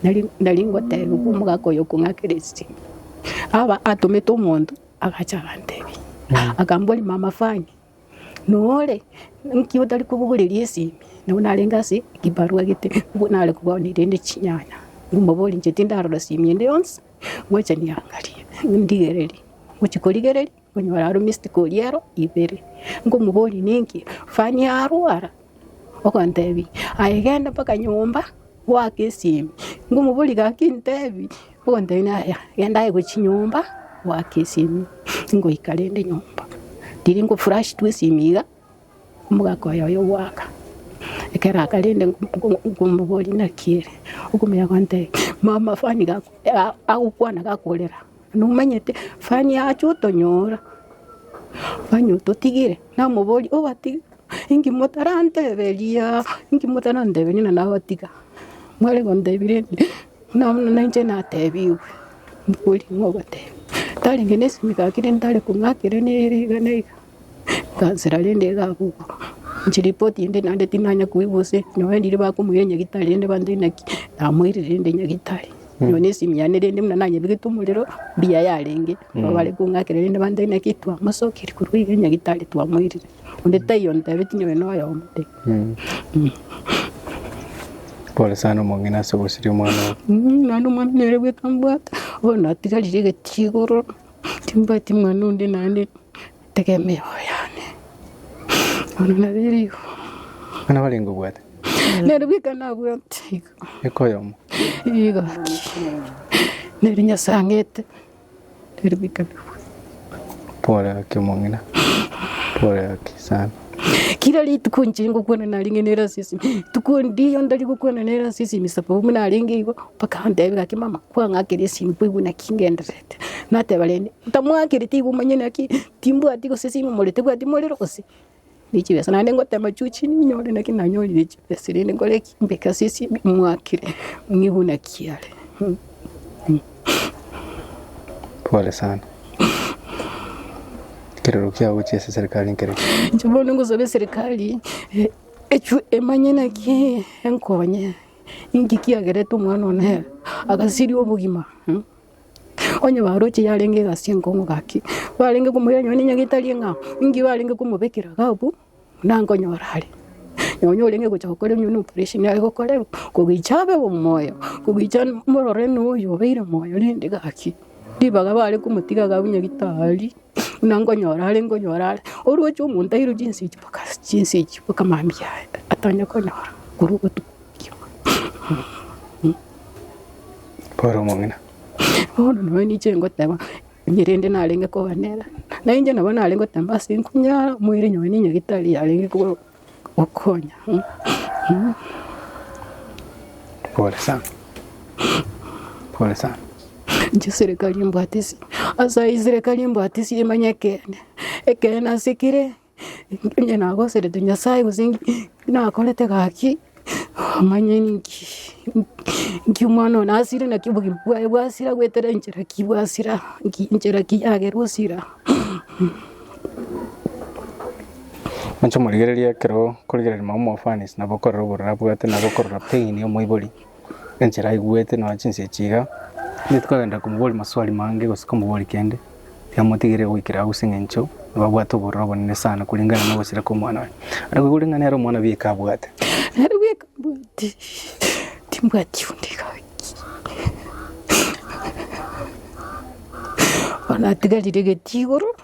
[SPEAKER 1] nari nari ngotebiwa omogaka oyo okong'akera esimi, aba atomete omonto agacha agantebia, akamboria mama fani. Nore nki otari kobogoreria esimi, nabo narenge ase ekibarua gete, nigo nare kobaonia rende chinyanya, nkomoboria inche tindarora simi ende yonsi, ngocha niangarie, ndigererie, ngochia korigereria, nkonyora aro missed call ero ibere, nkomoboria ninki, fani arwara, ogontebia aye genda mpaka nyomba, goaka esimi, nkomoboria gaki ntebi, ogontebia yaya genda aye gochia nyomba, goaka esimi, ngoika rende nyomba, riria nko flash tu esimi iga, omogaka oyo oyo ogoaka, ekero aka rende nkomoboria naki ere, okomanya gontebia mama fani gaku agokwana gakorera, nomanyete fani acha otonyora, fani ototigire, namoboria obatige. Inki motaranteberia? Inki motaranteberia ng'a nabatiga? Mware gontebia rende buna bono nainche natebigwe, mbori ng'a ogotebia. Tarenge na esimi gaki rende ntare kong'akera nere iga na iga, nkansera rende iga abwo igo. Inche ripoti ende naende tinanya koigwa gose nonye riria bakomoira nyagitari rende bantebie naki, namoirire rende nyagitari. Nonya na esimi yane rende buna nanyebegete omorero, mbuya yarenge, nabo bare kong'akera rende bantebie naki twamosokirie korwa iga nyagitari twamoirire. Onde taiyo ontebetie nyowe noyomo de.
[SPEAKER 4] Pole sana omong'ina ase ogosiria omwana oo.
[SPEAKER 1] Naende omwana nere bweka mbwate, bono natigarire egetii igoro, timbwati mwana onde naende tegemeo yane, bono nabeire igo.
[SPEAKER 4] Bana barenge obwate?
[SPEAKER 1] Nere bweka nabwate igo.
[SPEAKER 4] Eka oyomo?
[SPEAKER 1] Igo gaki, nere Nyasae ang'ete. Nere bweka nabwate.
[SPEAKER 4] Pole gaki omong'ina, pole gaki sana.
[SPEAKER 1] Kira rituko inche ngokwana narenge nere ase esimi, rituko ndiyo ntari gokwana nere ase esimi sababu buna arenge igo, mpaka antebie gaki mama kwang'akera esimi kwaigwa naki ngendererete. Nateba rende, ntamwakereti igo omanye naki, timbwati gose esimi more tebwati morero gose ne chibesa. Naende ngotema juu chini nyore naki nanyorire chibesa rende nkore ki, mbeke ase esimi mwakere ng'igwe naki are.
[SPEAKER 4] Pole sana. Ekerero kiao gochia ase eserikari nkereki?
[SPEAKER 1] Inche bono ngosaba eserikari echwe emanye naki enkonye, inki kiagerete omwana one ere agasiria obogima Onye baroche yarenge egasi enkong'u gaki, barenge komoira nonye nyagetari ng'a inki barenge komobekera iga abwo. Buna nkonyora are, nonya orenge gocha gokora onye ne operation are gokorerwa, kogicha abe omoyo, kogicha morore na oyo obeire moyo rende gaki, ribaga bare komotiga iga abwo nyagetari, buna nkonyora are nkonyora are, oroche omonto airwe chinsa echi mpaka chinsa echi mpaka mambia aye atanya konyora korwa obotuko obwo.
[SPEAKER 4] Pole omong'ina.
[SPEAKER 1] Bono nonye ninche ngoteba. Onye rende narenge koba nere, na inche nabo narenge goteba ase nkonyara moire nonye na enyagitari yarenge gokonya.
[SPEAKER 4] Pole sana, pole sana.
[SPEAKER 1] Inche serikali embwate ase, ase ayio serikali embwate ase emanye ekeene, ekeene ase kere. Onye nagoserete Nyasaye gose nki nakorete gaki, omanye ninki nki omwana one asire naki obogima bwaye bwasira goetera enchera ki bwasira, nki enchera ki yagera osira.
[SPEAKER 4] Inche omorigereria ekero okorigereria mama omofanis nabo okorora obororo abwate nabo okorora pain ya omoibori, enchera aigwete nonya chinsa echi iga, nigo tokogenda komoboria maswali mange gose komoboria kende. Tiamotigire goikera agwo ase eng'encho nababwate obororo obonene sana kulingana nogosira kw'omwana oye. Are koigwa ring'ana ere omwana bieka abwate.
[SPEAKER 1] Nere bweka abwate. ntigarete, timbwati onde gaki. Bono natigarire egetii igoro,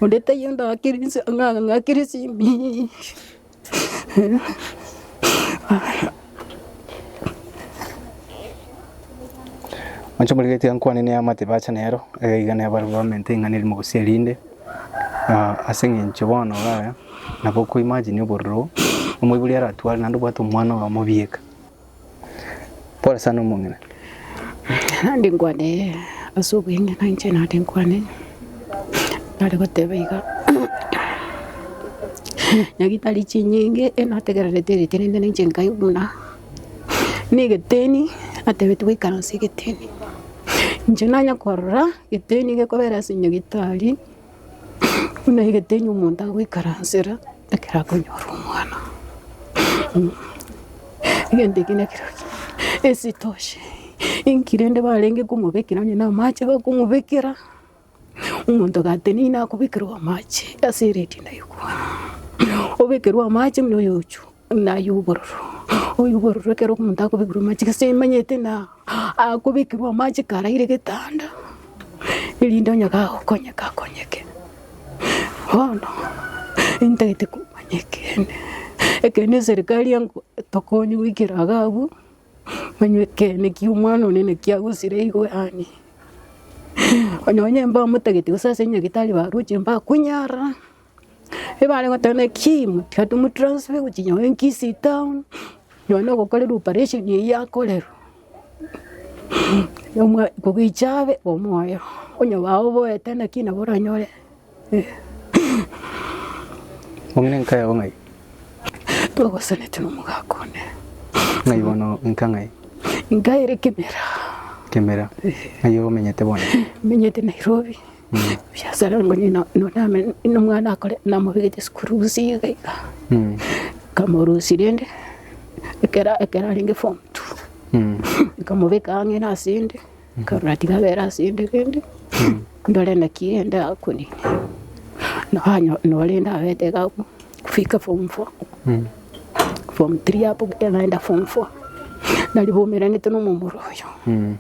[SPEAKER 1] onde taiyo ndakere inse ng'a ng'akere esimi.
[SPEAKER 4] Inche omorigeti ankwane neamate bacha nero, iga iga nabo barabwo bamente ing'ana erimo gose erinde, ase eng'encho bono iga nabo oko imagine obororo, omoibori aratware naende obwate omwana oyomo bieka. Pole sana omong'ina.
[SPEAKER 1] Naende nkwane ase obweng'e na inche naende nkwane, nare goteba iga, nyagetari chinyinge enategererete erite rende na inche nkaigwa buna na egeteni atebete goikaransa egeteni. Inche nanya korora geteni gekobera ase nyagetari, buna egeteni omonto agoikaransera ekero akonyora omwana. Egento eke nakerokio esitoshe, inki rende barenge komobekera onye na amache bakomobekera, omonto gatenine akobekerwa amache ase eredio naigwa, obekerwe amache buna oyochwo. Buna ayio obororo, oyio obororo ekero omonto akobekerwa amache gose emanyete na akobekerwa amache karaire getanda, erinde onye gagokonyeka akonyeke. Bono, intagete komanya ekeene, ekeene eserikari yango tokonye goikera iga abwo, manywe ekeene kia omwana one naki agosira igo yaani, onye onye mbamotagete gose ase nyagetari baroche mbakunyara. Ebare goteba naki tiga tomotransfer gochia nonye Kisii town, nonye na ogokorerwa operation eywo akorerwa, omwa kogicha abe omoyo, onye baoboete naki nabo oranyore
[SPEAKER 4] Omong'ina enka yao ng'ai?
[SPEAKER 1] Twagosanete na omogaka one.
[SPEAKER 4] Ng'ai bono enka ng'ai?
[SPEAKER 1] Enka ere Kemera.
[SPEAKER 4] Kemera. Ng'ai omenyete bono?
[SPEAKER 1] Menyete Nairobi. Biasara ngo nonye nomwana akore namobegete esukuru gose iga iga, nkamorusia rende ekero ekero arenge form two, nkamobeka ang'e na ase ende, nkarora tiga abere ase ende rende, ndore naki rende akonini. Nonya rende abete iga abwo kofika form four, form three abwo naenda form four, nari baumeranete na omomura oyo.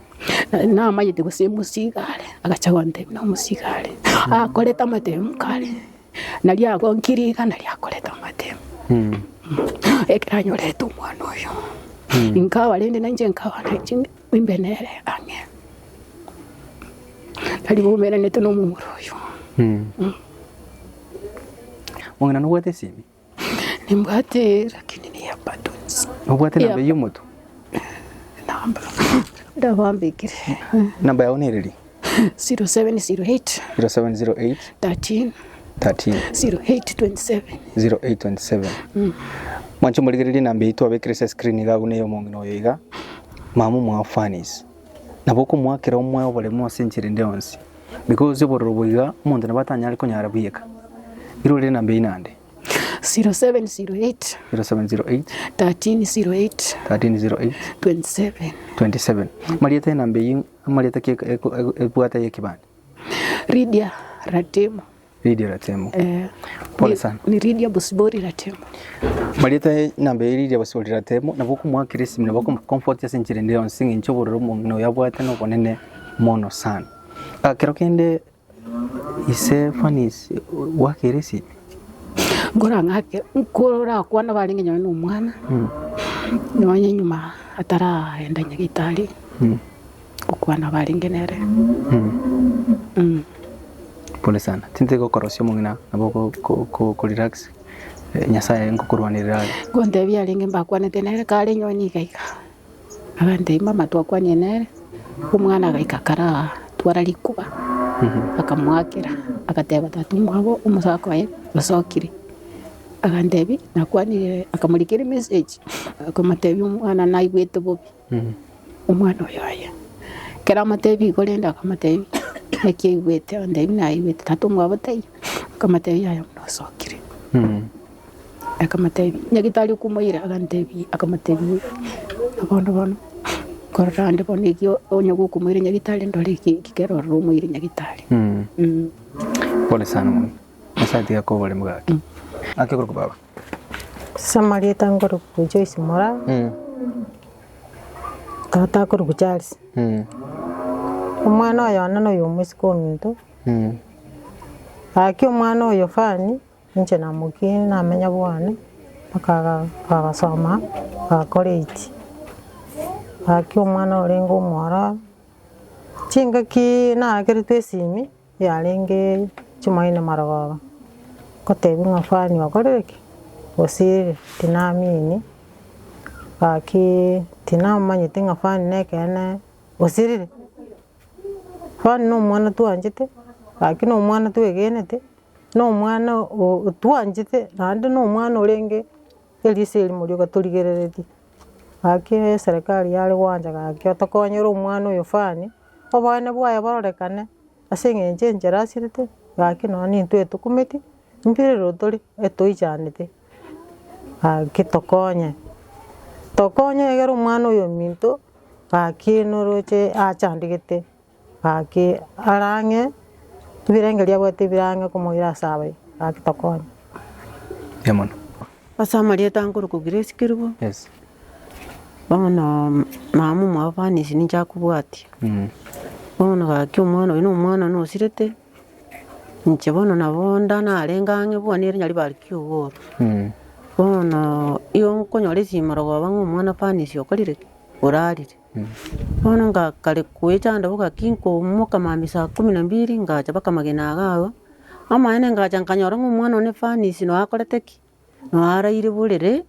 [SPEAKER 1] Namanyete gose omosigare, agacha gontebia na omosigare, akorete amatemu kare, naria agonkire iga naria akorete amatemu. Ekero anyorete omwana oyo, inkawa rende nainche nkawa nainche imbe nere ang'e. Nari baumeranete na omomura oyo.
[SPEAKER 4] Mong'ina nobwate esimi?
[SPEAKER 1] Nimbwate lakini ni ya buttons.
[SPEAKER 4] Nobwate namba ya omotu?
[SPEAKER 1] Namba ndabambekire.
[SPEAKER 4] Namba yao nereri?
[SPEAKER 1] 0708
[SPEAKER 4] 0708
[SPEAKER 1] 13
[SPEAKER 4] 13
[SPEAKER 1] 0827
[SPEAKER 4] 0827 Mwanche morigererie namba eyio twabekire ase escreen iga abwo neye omong'ina oyo iga mama omwao Fanice nabo okomoakera omoe oboremu ase enchera ende yonsi because obororo obo iga omonto nabo atanyare konyara bweka irorere namba eyio naende.
[SPEAKER 1] 0708
[SPEAKER 4] 0708
[SPEAKER 1] 1308
[SPEAKER 4] 1308
[SPEAKER 1] 27
[SPEAKER 4] 27 Marieta enamba eyio amarieta ki ebwate ya ekebande?
[SPEAKER 1] Lydia Ratemo.
[SPEAKER 4] Lydia Ratemo.
[SPEAKER 1] Eh,
[SPEAKER 4] Pole
[SPEAKER 1] ni-
[SPEAKER 4] sana.
[SPEAKER 1] Ni Lydia Bosibori Ratemo.
[SPEAKER 4] Marieta enamba eye Lydia Bosibori Ratemo nabo okomoakera esimi nabo okomo-comfort ase enchera ende yonsi eng'encho obororo omong'ina oyo abwate nobonene mono sana. Ah, kero kende Ise Fanice gwakeire esimi?
[SPEAKER 1] Nkorang'ake nkorakwana barenge nonye na omwana, nonye nyuma ataraenda nyagetari, ngokwana barenge nere.
[SPEAKER 4] Pole sana, tintari gokorosia omong'ina nabo ko- ko- ko- ko relax, Nyasaye ngokorwanerera are.
[SPEAKER 1] Ngontebia arenge mbakwanete nere kare nonye iga iga. Agantebia, Mama twakwanie nere, omwana agaika akaratwara rikuba, akamoakera, agateba tata omwabo omosaka oye osokire. Agantebia, nakwanire, akamorikera emessage, akamotebia omwana naigwete bobe, omwana oyo aye. Ekero amotebia igo rende akamotebia, naki aigwete, agantebia naigwete tata omwabo taiyo, akamotebia yaya buna osokire. Akamotebia, Nyagetari okomoira, agantebia, akamotebia, bono bono, nkorora ande bono ekio onye gokomoira nyagetari ndore eki eki kere ororo omoire nyagetari.
[SPEAKER 4] Pole sana mama. Nyasaye tiga akoe oboremu gaki. Ake korokwa baba.
[SPEAKER 6] Ase amarieta nkorokwa Joyce Moraa, tata akorokwa Charles. Omwana oyo one noyo omoiseke ominto, gaki omwana oyo Fanny, inche namokinie namenya bwane, mpaka aga agasoma, agakora eight. Gaki omwana orenge omwororo, chingaki naakeretwe esimi. Yarenge Chumaine marogoba, ngotebiwa ng'a Fanny okorire ki? Osirire, tinaamini, gaki tinamanyete ng'a Fanny nekeene osirire. Fanny na omwana twanchete, gaki na omwana twegenete, na omwana o otwanchete naende na omwana orenge eriso erimo rioka torigereretie. Gaki eserekari yare gwancha gaki otokonyere omwana oyo Fanny, oboene bwaye bororekane. Ase eng'encho enchera asirete, gaki nonya nintwe etokumeti, mpirero tore etoichanete, gaki tokonye, tokonye egere omwana oyo ominto gaki noroche achandegete, gaki are ang'e, ebirengerio abwate bire ang'e komoira ase abayi, gaki tokonye.
[SPEAKER 4] Mbuya mono.
[SPEAKER 7] Ase amarieta nkorokwa Grace Kerubo,
[SPEAKER 4] Yes.
[SPEAKER 7] bono mama omwabo Fanisi ninche akobwatia. Bono gaki omwana oyo na omwana one osirete, inche bono nabo nda narenge ang'e bwane ere nyaribari kiogoro. Bono igo nkonyora esimi marogoba ng'a omwana Fanisi okorire ki? Orarire. Bono ngakare koechanda bo gaki nkoimoka mambia saa kumi na mbili ngacha mpaka amagena iga agwo, amaene ngacha nkanyora ng'a omwana one Fanisi noe akorete ki? Noe araire borere,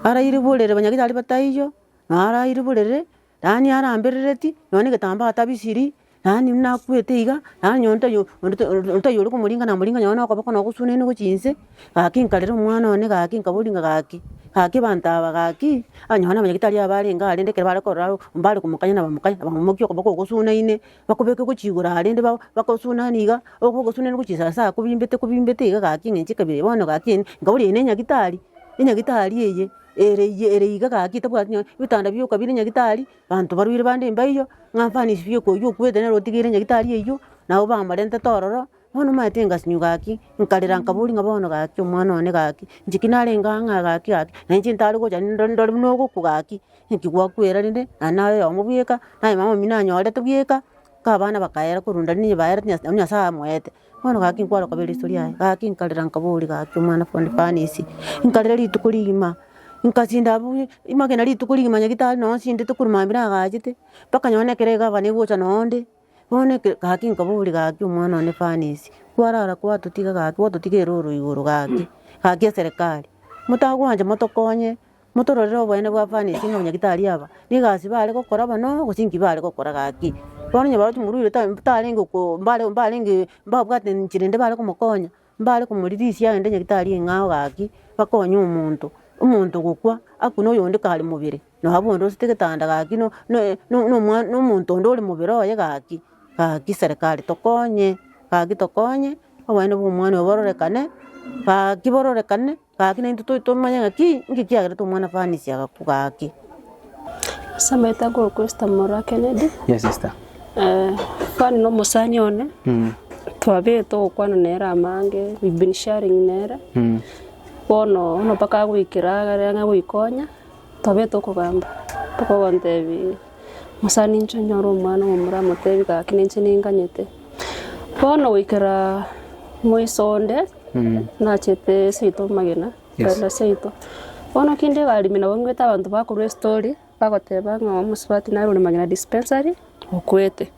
[SPEAKER 7] araire borere banyagitari bataiyo, noe araire borere, yaani aramberereti, nonya na egetambaa atabisiri, yaani buna akwete iga, yaani onde taiyo onde onde taiyo ore komoringa namoringa nonya na okoboko nogosunaine gochia inse, gaki nkarera omwana one gaki nkaboria ng'a gaki, gaki abanto aba gaki, onye nonya abanyagitari aba barenge aa rende ekero bare korora mbare komokanya na bamokanya, bamomokia okoboko ogosunaine, bakobeke gochia igoro aa rende ba bakosunani iga, okoboko gosunaine gochia inse ase akobimbete kobimbete iga gaki eng'encho ekabira bono gaki nkaboria eye ne enyagitari, enyagitari eye ere iye ere iga gaki etabwati nonye ebitanda bioka bire nyagitari, abanto barwaire bande mbaiyo, ng'a mfano ase bioka oywo okwete nere otigeire nyagitari eywo, nabo bamorentete ororo, bono omanyete ngasinywa gaki, nkarera nkaboria ng'a bono gaki omwana one gaki, inche ki narenge ang'e gaki gaki, na inche ntare gocha ndore ndore buna ogokwa gaki, naki gwakwera rende, naende naye oyomo bweka, naye mama omino anyorete bweka, nka abana bakaera korwa ndari niye baerete Nyasaye Nyasaye amoete. Bono gaki nkware koba eriso riaye, gaki nkarera nkaboria gaki omwana foni fanisi, nkarera rituko rigima, nkasinda abwo amagena rituko rigima nyagetari nonye nsindete korwa mambia nagachete, mpaka nonye na ekero egavana egocha nonde, bono eke gaki nkaboria gaki omwana one fanisi, kwarara kwatotiga gaki gwatotiga eroro igoro gaki, gaki eserekari, motagwancha motokonye. Motororere oboene bwa Fanisi ng'a abanyagitari aba negasi bare gokora bono gose inki bare gokora gaki. Bono onye baroche omorwaire ta tarenge ko mbare mbarenge mbabwate enchera ende bare komokonya, mbare komoririsia aende nyagitari eng'ao gaki, bakonye omonto. Omonto ogokwa akwe na oyonde kare mobere, na abwo onde osete egetanda gaki no no no na omonto onde ore mobere oye gaki, gaki serikali tokonye, gaki tokonye, oboene bwa omwana oyo bororekane, gaki bororekane. Gaki naintwe to tomanye ng'aki, inki kiagerete omwana Fanisi agakwa gaki.
[SPEAKER 2] Ase amaete akorokwa Esther Moraa Kennedy,
[SPEAKER 4] Yes sister.
[SPEAKER 2] Fanny na omosani one, twabete togokwana nere amange, we've been sharing nere, bono bono mpaka agoikera agare ang'e goikonya, twabete tokogamba, mpaka ogontebia mosani inche onyore omwana omomura amotebi gaki ninche ninganyete. Bono goikera moiso onde, Nachete seito amagena, nkaenda seito. Bono kinde ebarimi nabo ngwete abanto bakorwa estori, bagoteba ng'a omosubati nare ore magena dispensary, okwete.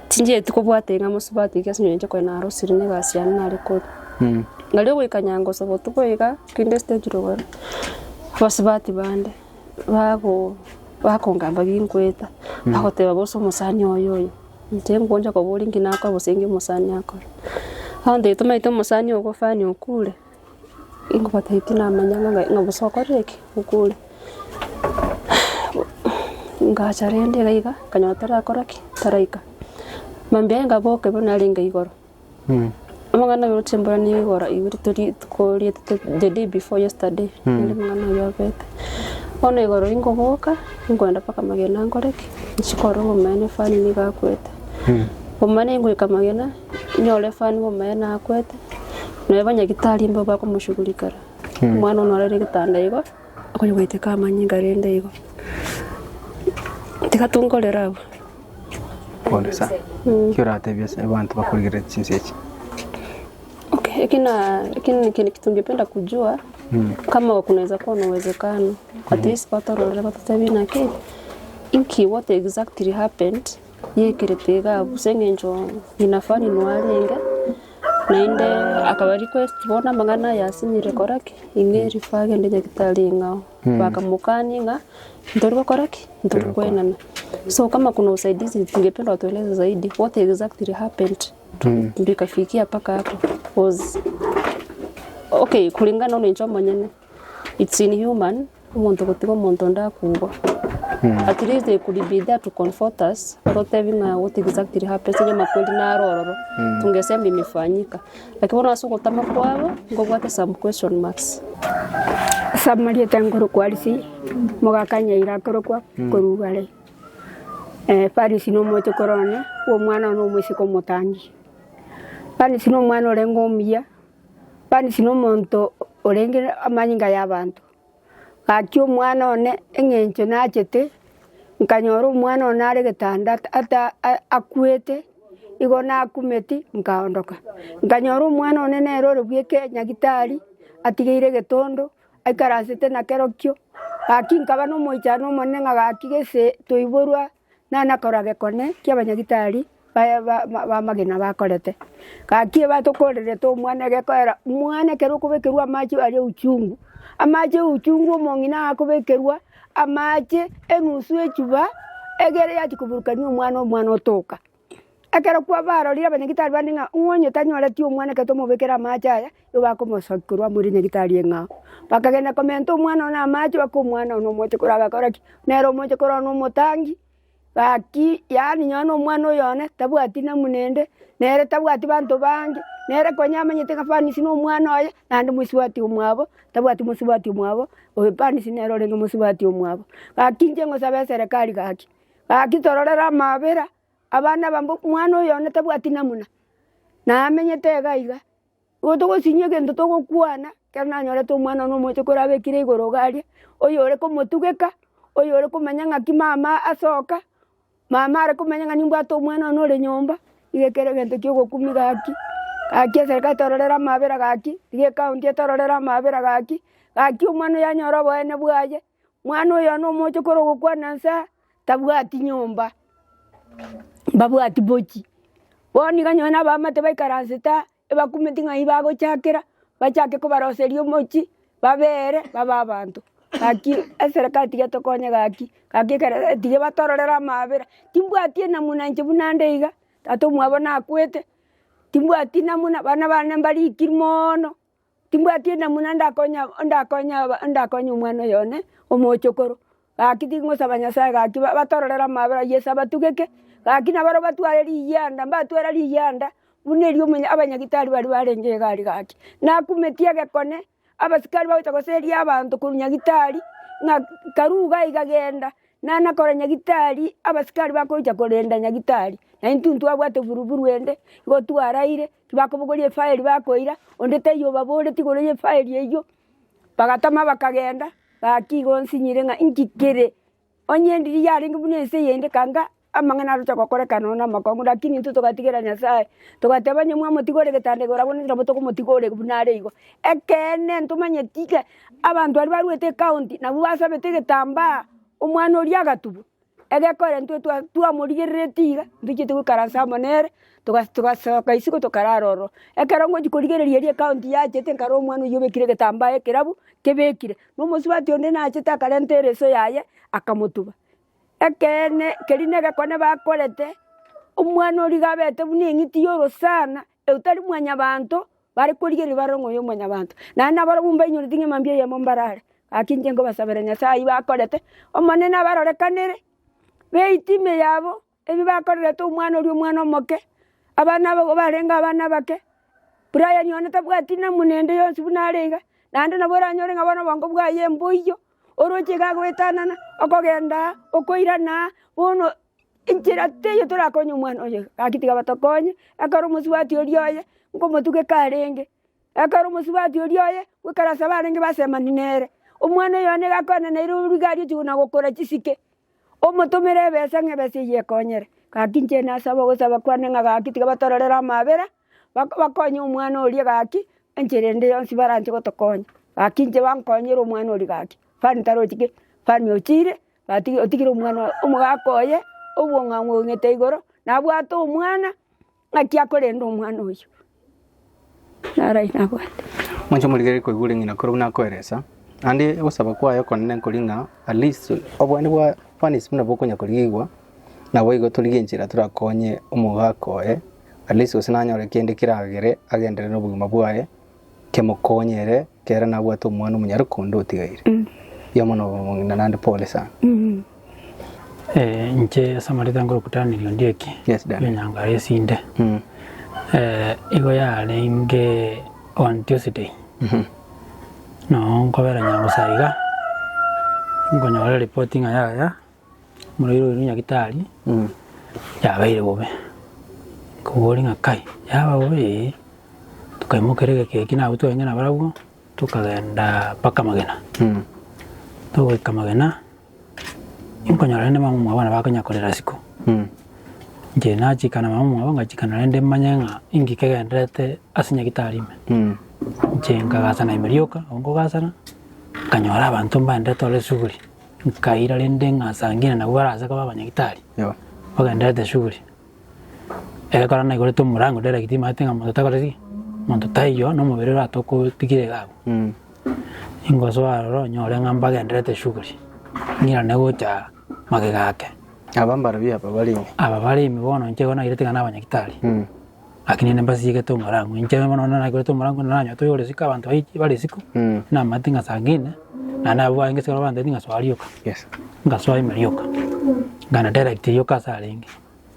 [SPEAKER 2] Tinchieti kobwata ing'a mosubati ki ase eng'encho konya narosire na egasi yane nare korwa. Nario goika nyangoso botuko iga, kinde estage rogoro, abasubati bande, bago bakongamba ginkweta, bagoteba bosa omosani oyo oyo. Inche ngoncha koboria inki nakora gose inki omosani akora. Bono tomaete omosani ogo fani okure, ingobatebia tinamanya ng'a ng'a bosa okorire ki? Okure. Ngacha rende iga iga, nkanyora tarakora ki? Taraika. Mambia aye nkaboka bono narenge igoro, amang'ana aye roche mbora nigo igoro igoro tori rituko rietete the day before yesterday, nere amang'ana aywo abete. Bono igoro ingoboka, inkoenda mpaka amagena nkore ki? Nchie korora obomaene efani nigo akwete. Obomaene ingoika amagena, nyore efani obomaene akwete, nonya abanyagitari mbao bakomoshughulikera.
[SPEAKER 8] Omwana one orarire egetanda igo, okonya goiteka amanyinga rende igo. Tiga tonkorere abwo.
[SPEAKER 4] Pole sana. Ki oratebie ase abanto bakorigereria chinsa echi?
[SPEAKER 8] Okay, eki na eki ni kitu tungependa kujua kama kunaweza kuwa na uwezekano at least batororere batotebie naki inki what exactly happened yekerete iga abwo ase eng'encho ng'ina Fanny nigo arenge naende akaba request bono amang'ana aya asinyire kora ki ing'e refer agende nyagetari eng'ao bakamokania ng'a ntori gokora ki ntori koenana so kama kuna usaidizi tungependa watueleze zaidi what exactly happened Ndio ikafikia mpaka hapo was okay kulingana na inche omonyene it's inhuman omonto gotiga omonto onde akugwa at least they could be there to comfort us batotebie ng'a what exactly happened onye amakweri naro ororo tungesema imefanyika lakini bono ase ogotama kwabo nkobwate some question marks.
[SPEAKER 3] Ase amarieta nkorokwa Arisi, omogaka Nyaira akorokwa korwa Igare. Farisi nomochokoro one, bw'omwana one omoiseke omotangi. Farisi nomwana orenge omuya, Farisi nomonto orenge amanyinga y'abanto. Gaki omwana one eng'encho nachete, nkanyora omwana one are getanda ata akwete, igo nakumeti nkaondoka. Nkanyora omwana one nere ore bweka nyagitari, atigeire egetondo. aikaransete na kerokio, gaki nkaba nomoichano omonene ng'a gaki gese toiborwa nana korora gekone ki'abanyagitari baye ba b'amagena bakorete. Gaki ebatokorerete omwana egekoera, omwana ekero okobekerwa amache aria uchungu, amache ya uchungu omong'ina akobekerwa amache enusu echuba, egere yachia koburukania omwana omwana otoka. Ekero kwabarorire abanyagitari bande ng'a ng'o onye tanyoreti omwana ekero tomobekera amache aya, nigo bakomosokia korwa amoire nyagitari eng'ao. Bakagenda komenta omwana one amache mpaka omwana one omoche korwa agakora ki? Nere omoche korwa one omotangi, gaki yaani nonye na omwana oyo one tabwati namuna ende, nere tabwati banto bange, nere konya amanyete ng'a fanisi na omwana oye, naende mosubati omwabo, tabwati mosubati omwabo, oyo fanisi nere orenge mosubati omwabo. Gaki inche ngosaba eserekari gaki, gaki tororere amabera. Abana aba omwana oyo one tabwati namuna, namenyete iga iga, igo togosinywa egento togokwana, ekero nanyorete omwana one omochie korabekire igoro iga aria, oyore komotugeka, oyore komanya ng'aki mama asoka, mama are komanya ng'a nimbwate omwana one ore nyomba, iga ekere egento kia ogokumia gaki, gaki eserekari tororere amabera gaki, tiga ecounty etororere amabera gaki, gaki omwana oyo anyore oboene bwaye. Mwana oyo one omoche korwa ogokwana nsa tabwati nyomba, mbabwati bochi. Bono iga nonye na abaamate baikaransete aa, ebakumeti ng'ai bagochakera, bachake kobaroseria omochie, babere babe abanto. Gaki eserekari tiga etokonye gaki, gaki ekere tiga batororere amabera, timbwati enamuna inche buna nde iga, tata omwabo nakwete, timbwati namuna, bana bane mbarikiri moono. Timbwati enamuna ndakonya ndakonya ndakonya omwana oyo one omochokoro, gaki tingosaba Nyasaye gaki batororere amabera Yeso abatugeke, gaki nabarabwo batware riyianda mbatwara riyianda buna erio omonye abanyagitari baria barenge iga aria gaki. Nakumetie egekone, abasikari bagocha goseria abanto korwa nyagitari, ng'a karue iga iga genda, Nana kora nyagitari, abasikari bakoicha korenda nyagitari, na intwe ntwabwate buruburu ende, igo twaraire, tibakobogoria efaeli bakoira, onde taiyo obaboreti igoro y'efaeli eyio, bagatama bakagenda, gaki igo nsinyire ng'a inki kere, onye ndiri yarenge buna ense eyende kanga amang'ana aroche gokorekana one amakong'u, lakini intwe togatigera Nyasaye, togateba onye mwamotiga ore getanda igoro abwo nabo tokomotiga ore buna are igo. Ekeene ntomanyeti ng'a abanto baria baruete ecounty nabwo basabete egetambaa, omwana oria agatubwa, egekora intwe twa twamorigereretie iga, ntochiete goikaransa amo nere, toga togasoka isiko tokarara ororo. Ekero ngochia korigereria eria ecounty yachete nkarora omwana oyio obekire egetambaa ekerabu, kebekire, na omosubati onde nachete akarenta ereso yaye, akamotuba. Ekeene keria na egekone bakorete, omwana oria iga abete buna eng'iti ya orosana, otari mwanyabanto, bare korigereria barore ng'a oyo omwanyabanto. Naende nabarabwo mbainyoreti ng'a mambia eyemo mbarare, gaki inche nkobasabera Nyasaye ayio bakorete, Omonene abarorekanere, beite ime yabo, ebi bakorerete omwana oria omwana omoke, abana aba barenge abana abake, Brian one tabwati namuna ende yonsi buna are iga, naende nabo oranyore ng'a bono obongo bwaye mboiyo, oroche iga agoetanana, okogenda aa, okoirana aa, bono enchera teiyo torakonye omwana oyo iga, gaki tiga batokonye, ekero omosubati oria oye, nkomotugeka arenge. Ekero omosubati oria oye goikaransa barenge basemani nere, omwana oyo one gakoenda naire rigari ochia na gokora chisike, omotomere ebesa ng'a ebesa eyio ekonyere. Gaki inche nasaba ogosaba kwane ng'a gaki tiga batororere amabera, bako bakonye omwana oria gaki, enchera ende yonsi baranche gotokonya. Gaki inche bankonyere omwana oria gaki, fani tarochi ki, fani ochire, gati otigire omwana omogaka oye, obong'ang'u ong'ete igoro, nabwate omwana. Ng'aki akorenda omwana oyio? Naro nabwate.
[SPEAKER 4] Mwanche omorigererie koigure ng'ina kore buna akoeresa, naende ogosaba kwaye okonene nkori ng'a at least obwane bwa Fanisi buna bokonya korigigwa, naboigo torigie enchera torakonye omogaka oye, at least gose nanyore kende keragere agenderere na obogima bwaye, kemokonye ere Ekero nabwate omwana omonyaroke onde otigaire. Mbuya mono omong'ina naende pole sana.
[SPEAKER 9] Inche ase amareta nkorokwa Daniel Ondieki,
[SPEAKER 4] Yes, Daniel.
[SPEAKER 9] enyangara esinde. Igo yarenge on Tuesday, noo nkobera Nyangusa iga, nkonyora eripoti ng'a yaya, omorwaire oirwe nyagitari, yabeire bobe. Nkoboria ng'a kai, yaba bobe eh. Tokaimokeria egeka eki nabwo twarenge nabarabwo, tokagenda mpaka magena. Togoika magena, nkonyora rende mama omwabo nabo akonya korera isiko. Inche nachika na mama omwabo ngachika naende manye ng'a inki kegendererete ase nyagitari ime. Inche nkagasana ime rioka, nabo nkogasana, nkanyora abanto mbaenderete ororo esuguri, nkaira rende ng'a saa ngine nabwo barase koba abanyagitari, bagendererete esuguri. Ekero naigorete omorango direct nimanyete ng'a monto takoreti ki? Monto taiyo na omobere ore atokotigire iga abwo. Ingosoa aroro nyore ng'a mbagendererete shughuli, ng'irane gocha magega ake.
[SPEAKER 4] Aba mbarabwo aba bare ime.
[SPEAKER 9] Aba bare ime bono inche igo nairete ng'a nabanyagitari, lakini rende mbasigete omorango. Inche bono naigorete omorango nanyorete oyore isiko abanto baria bare isiko, namanyete ng'a saa ngine, naende abwo barenge isiko nabo bantebeti ng'a soa rioka. Ngasoa ime rioka, nkagenda direct rioka ase arenge.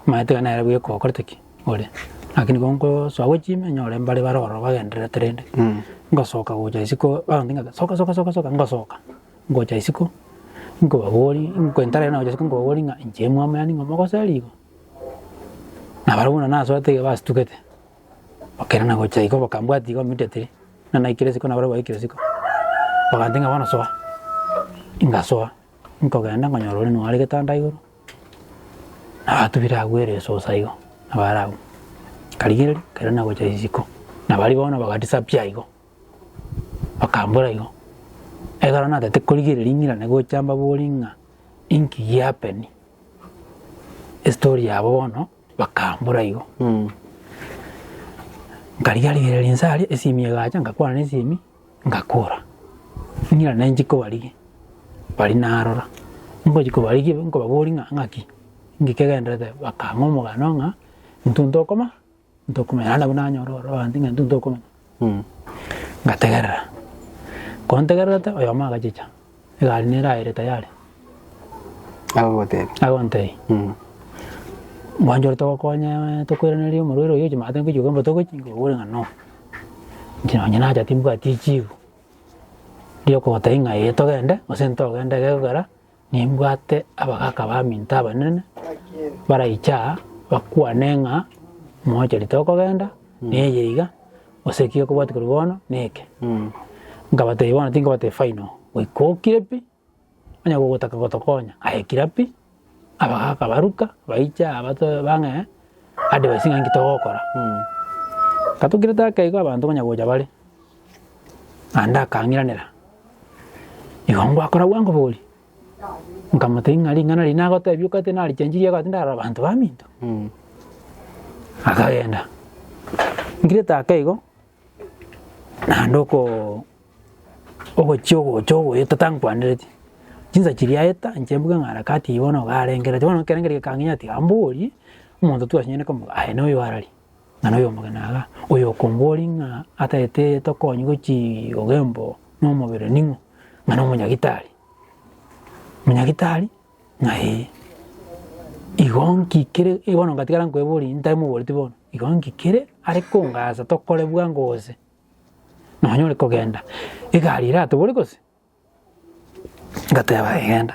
[SPEAKER 9] Omanyete iga nere bweka okorete ki? Ore. Lakini gonkosoa gochia ime nyore mbare bare ororo bagendererete rende, ngosoka gocha isiko bagontebia ng'a soka soka soka soka, ngosoka, ngocha isiko, nkobaboria nkoentarera nagocha isiko nkobaboria ng'a inche mwamanya ning'o mogosera igo? Nabarabwo buna nasoete iga basitugete, bakerana gocha igo bakambwatia igo immediately, buna naikire isiko nabarabwo baikire isiko, bagantebia ng'a bono soa, ngasoa. Nkogenda nkonyora oria nigo are getanda igoro, nabatubire agwo ere esosa igo, nabo are agwo. Nkarigereria, nkairana gocha isiko, na baria bono baga disappear igo, bakambora igo. Ekero natete korigereria ng'irane gocha mbaborie ng'a inki giahappen, estory yabo bono bakambora igo. Nkarigereria inse aria, esimi egacha nkakwana na esimi. Ngakora, ng'irane inche kobarigia, baria narora, ngochia kobarigia nkobaboria ng'a ng'aki, inki kegenderete, bakang'a omogano ng'a intwe ntokoma ntokomanya naende nabwo nanyora ororo abanto ng'a intwe ntokomanya. Ngategerera, ko ntegererete oyomo agachicha, egari nere aere tayari.
[SPEAKER 4] Agogotebia.
[SPEAKER 9] Agontebia, mwanche ore togokonye tokoiraneria omorwaire oyio ochi maate ngochia kogamba togochi, nkobora ng'a no. Inche nonye nacha timbwati echibu, riokogotebia ng'a ee togende gose ntogende egekogera nimbwate abagaka baminto abanene baraiche aa bakwane ng'a mocheri tokogenda neye iga gose eki gekobwatia korwa bono neke. Nkabatebia bono tinkobatebia final, goika okire pi. Onye gogotaka gotokonya, aye kira pi, abagaka baruka, baiche aa bato bang'ee advice ng'a inki togokora. Katokirete ake igo abanto konya gocha bare, naende akang'iranera, igo ngwakora bwango bori? Nkamotebia ng'a ring'ana riria nagotebia okate narichenchirie egati ndarora abanto baminto. Akagenda, nkirete ake igo, naende okoo. Ogochia ogocha ogoeta tankwanereti, chinsa chiria aeta inche mbuge ng'a harakati eyio bono iga arengereretie, bono ekerengererio gekang'inya tiga mborie, omonto twasinyane komoa aye noyo arari, ng'a noyo omogeni igaa, oyo okomboria ng'a atagete tokonye gochii ogembo na omobere ning'o, ng'a na omonyagitari. Omonyagitari, ng'a ee, igo nki kere bono ngatigara nkoeboria ntamoboreti bono, igo nki kere are kongasa tokore bwango gose. Nonya ore kogenda, egari eratobore gose? Ngateba egenda,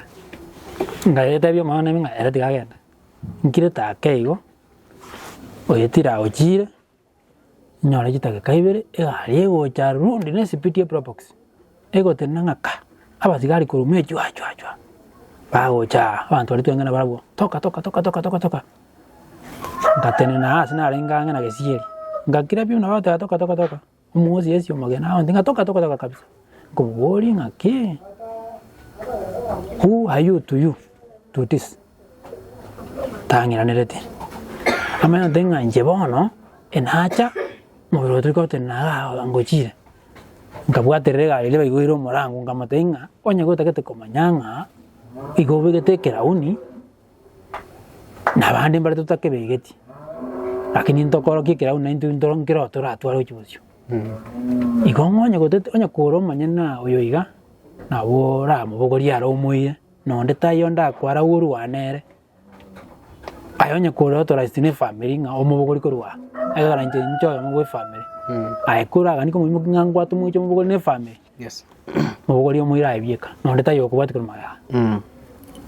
[SPEAKER 9] nkaetebia omwana one ng'a ere tiga agende, nkirete ake igo, oetire aochire, Nyore chidakika ibere, egari egocha rundi na esipidi ya probox, egotenena ng'a ka, abasigari korwa ime chwa chwa chwa, bagocha aa, abanto baria tweng'ana barabwo, toka toka toka toka toka toka, ngatenena aa ase narenge ang'e na gesieri, ngakira pi buna bagoteba toka toka toka, omogosi ase omogeni agontebia ng'a toka toka toka kabisa, nkoboria ng'aki, who are you to you to this? Tang'iranereti, amanyete ng'a inche bono. Enacha, omobere oyo tori gotenena igaa iga ngochire, nkabwaterera egari eria baigoire omorango nkamotebia ng'a onye gotagete komanya ng'a igo obegete ekerauni, na abande mbare totakebegeti, lakini ntokorokia ekerauni naintwe ntoro nkero toratware gochia bosio. Igo ng'a onye gotete onye kore omonyene oyo iga, nabo oramobogorie aro omoire, na onde taiyo ndakwara orwane ere. Aye onye kore authorized ne efamiri ng'a omobogori korwa aa, ekero inche inche oyomo bwa efamiri, aye koraganie komoimokia ng'a ngwate omoiche omobogori ne efamiri,
[SPEAKER 4] Yes.
[SPEAKER 9] mobogori omoire aye bieka, na onde taiyo okobwatia korwa magega.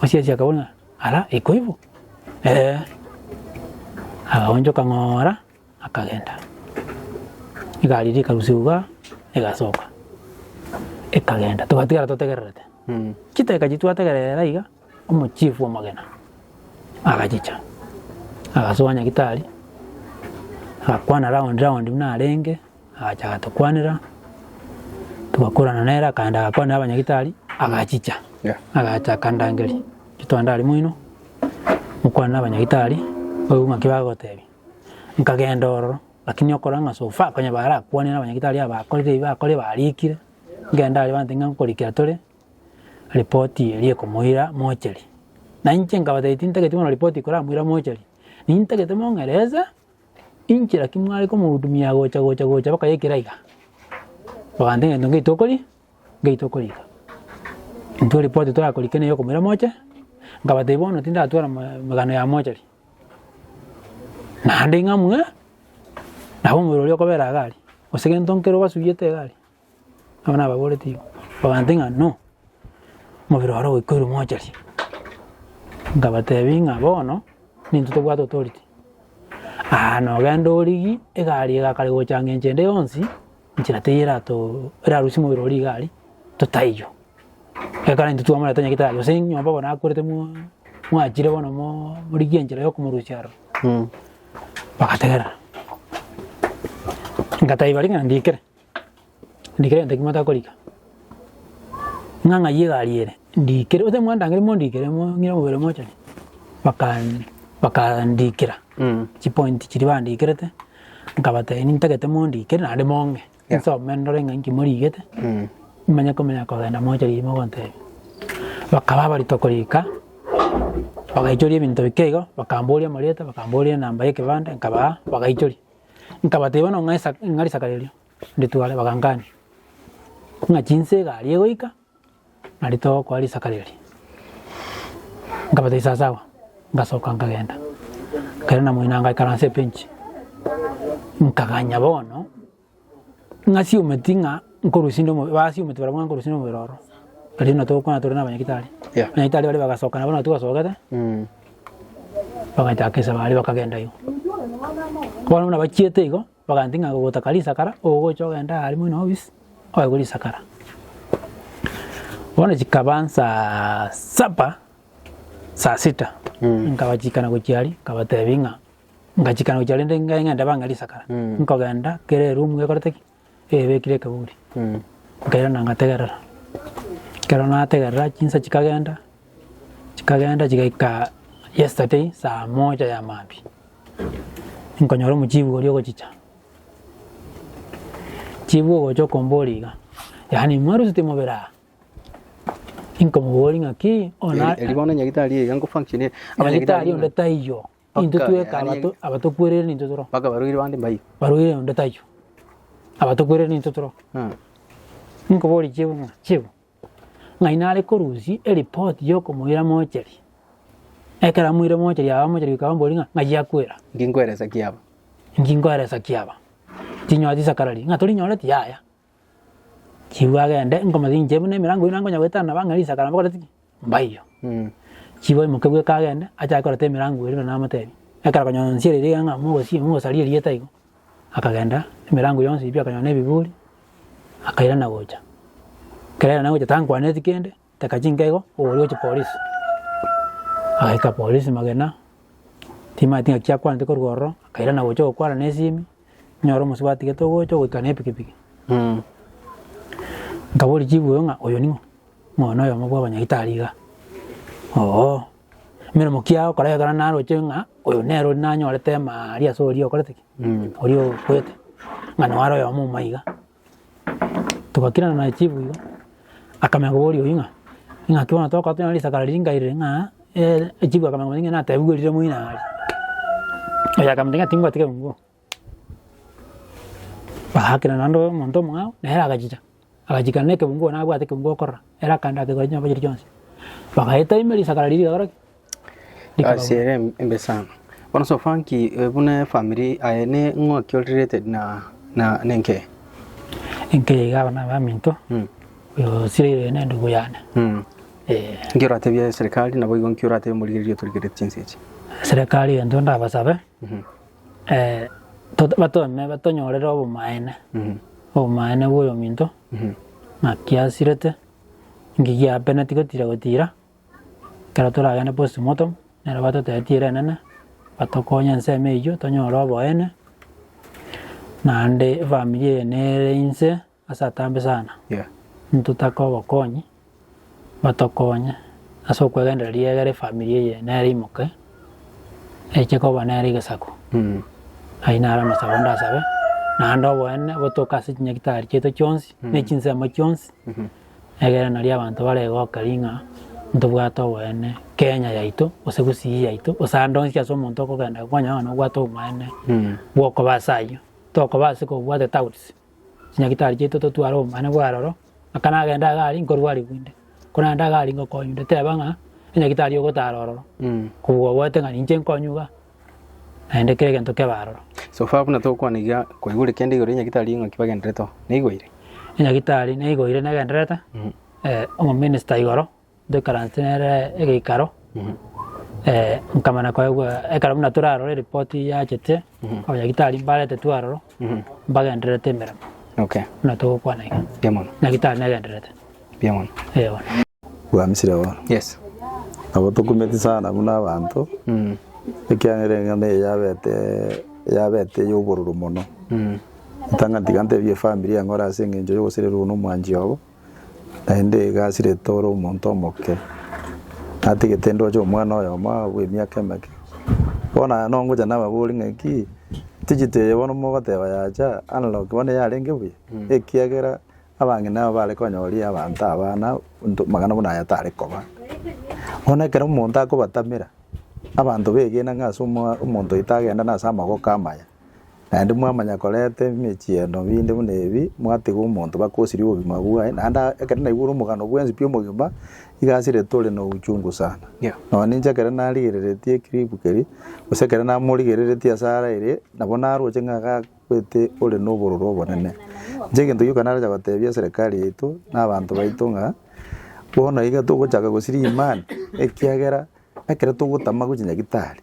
[SPEAKER 9] Osiasia akabora ng'a ara iko igo, eh, agaonchoka ng'ora. Akagenda, egari eria ekarusigwa igaa, egasoka, ekagenda, togatigara totegererete. Chidakika chiria twategerera iga, omochifu omogeni agachicha, agasoa nyagetari, agakwana round round buna arenge, agacha agatokwanera, togakorana nere akaenda agakwanera abanyagitari, agachicha, agacha akandangeria, inche twagenda aria moino, mokwane na abanyagitari, oigwe ng'aki bagotebia. Nkagenda ororo, lakini okora ng'a so far konya barakwane na abanyagitari aba bakorire ebi bakorire barikire, ngende aria bantebie ng'a nkorikera tore ripoti eria ekomoira mochari. Na inche nkabatebia tintageti bono ripoti ekoramoira mochari, nintagete mong'erese inchera ki mware komohudumia gocha gocha gocha mpaka yaikera iga. Bagantebia ng'a egento ngeito okori ngeito okorika. Intwe ripoti torakorike neye okomoira moche, nkabatebia bono tindatwara emegano ya mochari. Naende ng'amue, nabo omobere oria okobera iga aria, gose gento nkere obasuyete iga aria, nabo nababoretie igo, bagantebia ng'a no, omobere oro goika omochari. Nkabatebia ng'a bono, nintwe tobwate authority, aa nogenda origie egari egakare gocha ng'encho ende yonsi, nchera teiyo erato erarusie omobere oria iga aria, totaiyo. Ekero intwe twamoreta nyagetari gose nyomba bono akwerete mwa mwachire bono mo morigie enchera ya okomorusia aroro. Bagategerera, ngatebia baria ng'a ndikere, ndikere egento ekio motakorika, ng'a ng'ai egari ere, ndikere gose mwandangeria mondikere mo ng'ire omobere mochani, bakan bakandikera chipoint chiria bandikerete, nkabatebia nintagete mondikere naende mong'e. Nsome ndore ng'a inki morigete, nimanye komenya kogenda mocha riria mogontebia. Bakaba abarito korika, bagaichoria ebinto bike igo, bakamboria amarieta, bakamboria enamba ya ekebande, nkabaa, bagaichoria. Nkabatebia bono ng'a esa ng'a risakara erio, nditware, bagankania, ng'a chinsa egari egoika, nari togokoa risakara erio. Nkabatebia sawasawa, ngasoka nkagenda, nkairana moino ngaikaransa ebench, nkaganya bono. Ng'a siometi ng'a nkorusia inde omobe basiometi barabwo ng'a nkorusia inde omobere oro. Riria buna togokwana tore na abanyagitari,
[SPEAKER 4] Yeah.
[SPEAKER 9] abanyagitari baria bagasoka nabo nabo twasogete, bagachaka esabari bakagenda igo. Bono buna bachiete igo, bagantia ng'a gotaka risakara, ogocha ogende aria moino office, oegwe risakara. Bono chikaba nsaa saba, saa sita, nkabachikana gochia aria, nkabatebia ng'a. Ngachika gochia rende ng'ende bang'e risakara, nkogenda kera eroom gekorete ki? Ebekire ekeburi. Nkairana ngategerera, ekero nategerera chinsa chikagenda, chikagenda chigaika yesterday saa moja ya mambia, nkonyora omochibu oria ogochicha, chibu ogocha okomboria iga, yaani mwaruseti mobere aa? Nkomoboria ng'aki, ona
[SPEAKER 4] Eri bono nyagitari iga nko function ere.
[SPEAKER 9] nyagitari onde taiyo. Intwe
[SPEAKER 4] Mpaka
[SPEAKER 9] tweka
[SPEAKER 4] yaani-
[SPEAKER 9] abato abatokwerere nintwe toro.
[SPEAKER 4] Mpaka barwaire bande mbayo.
[SPEAKER 9] Barwaire onde taiyo. Abatokwerere nintwe toro. Nkoboria chibu ng'a chibu, ng'ai nare korusia eripoti ya okomoira mochari? Ekero amoire mochari aba mochari goika bamborie ng'a ng'ai akwera?
[SPEAKER 4] Nki nkoeresa ki aba?
[SPEAKER 9] Nki nkoeresa ki aba? Tinyoreti isakarari, ng'a torinyoreti yaya. Chibu agende, nkomotebia inche buna emerango eywo nankonya goetana nabo ang'e risakara mbakoreti ki? Mbaiyo. Chibu aimoke bweka agende, achake koreta emerango eria buna namotebia. Ekero akonyora nsiere eria ng'a mogosie mogosaria erieta igo, akagenda. Emerango yonsi pi akanyora na ebiburi, akairana gocha. Ekero airana gocha tankwaneti kende, Teka chinka igo, oboria gochia polisi. Agaika polisi magena, timanyeti ng'aki akwanete korwa ororo, akairana gocha gokwana na esimi, nyore omosubati gete ogocha ogoika na epikipiki. Nkaboria chief oyo ng'a oyo ning'o? Ng'a oyo noyomo bwa abanyagitari igaa. Oo, emeremo ki agokora ekero naroche ng'a oyo nere oria nanyorete emaaria ase oria okorete ki? Oria okwete, ng'a noo are oyomo omo iga. Togakirana na chief igo, akamanya koboria oyio ng'a, ng'aki bono tokora tonyore risakara riria nkairire ng'a echief akamanya komanya ng'a natebiwe rire moino aria. Oyo akamotebia ng'a tingwati kebunguo. Bagakirana naende omonto omong'ao, nere agachicha, agachikana na ekebunguo nabwate ekebunguo okorora, ere akaenda akaigora chinyomba chiria chionsi. Bagaeta ime risakara riria rigakora ki?
[SPEAKER 4] Egasi ere embe sana. Bono so far nki buna efamiri aye ne ng'o ki ore related na na na enka eye?
[SPEAKER 9] Enka eye iga abana abaminto, oyo osirire na endugu yane. Eh.
[SPEAKER 4] Nki oratebie eserikari naboigo nki oratebie omorigereria otorigeretie chinsa echi?
[SPEAKER 9] Eserekari egento ndabasabe, to batome batonyorere obomaene, obomaene bwa oyominto, naki asirete, nki giapeneti gotira gotira. Ekero toragende postmortem, nero batotebetie ere enene, batokonye ensemo eyio tonyore oboene, naende efamiri eye nere inse ase atambe sana,
[SPEAKER 4] Yeah.
[SPEAKER 9] ntotake obokonyi, batokonye ase okwegendereria egere efamiri eye nere imoke, eche koba nere egesaku. Ayio naro amasabo ndasabe, naende oboene botoke ase chinyagitari chiaito chionsi, na chinsemo chionsi. Egere nario abanto baregokerie ng'a ntobwate oboene Kenya yaito, gose Gusii yaito, gose ande onsi ase omonto okogenda kwanyora ng'a nobwate obomaene bwokoba ase ayio. Tokoba ase kobwate touts, chinyagitari chiaito totware obomaene bwa aroro, aka nagenda iga aria nkorwarigwa inde, ko naende iga aria ngokonywa inde, teba ng'a enyagitari ogotara ororo, kobua obwate ng'a ninche nkonywa igaa, naende kera egento kebe aroro.
[SPEAKER 4] So far buna togokwana iga, kwaigure kende igoro y'enyagitari ng'aki bagenderete oo? Naigoire?
[SPEAKER 9] Enyagitari naigoire negendererete, omominister igoro, ntoikaransete nere egeikaro, nkamanya koegwa ekero buna torarore eripoti yachete, abanyagitari mbaretetwe aroro, mbagendererete emeremo,
[SPEAKER 4] Okay.
[SPEAKER 9] buna togokwana iga.
[SPEAKER 4] Mbuya mono.
[SPEAKER 9] Nyagitari negendererete.
[SPEAKER 4] Mbuya mono.
[SPEAKER 9] Eeh bono.
[SPEAKER 10] Bwamisire bono.
[SPEAKER 4] Yes.
[SPEAKER 10] Nabo tokumeti sana buna abanto, ekiagera eng'ana eye yabete yabete eyobororo mono. Ritang'ani tiga ntebie efamiri yang'e ore ase eng'encho yogosererwa na omwanchi obo, naende iga asirete ore omonto omoke. Natigete ndoche omwana oyomo aa bwa emiaka emeke, bono aya nongocha nababori ng'aki, tichiti eye bono mogoteba yacha unlock bono yarenge buya, ekiagera Abang'ina aba bare konyoria abanto abana nto amang'ana buna aya tare koba. Bono ekero omonto akobatamera, abanto begena ng'a ase omo omonto oito agenda nase amaboko amaya, naende mwamanya koreta emechieno binde buna ebi, mwatiga omonto bakosiria obogima bwaye, naende aa ekero naigure omogano bwensi pi omogima, iga asirete ore na uchungu sana.
[SPEAKER 4] Yeah.
[SPEAKER 10] Nonye ninche ekero narigereretie eclip keria, gose ekero namorigereretie ase araire, nabo naroche ng'a iga. Okwete ore nobororo obonene. Inche egento gioka naracha gotebia eserekari yaito na abanto baito ng'a, bono iga togochaka gosiria imani, ekiagera ekero togotama gochia nyagetari,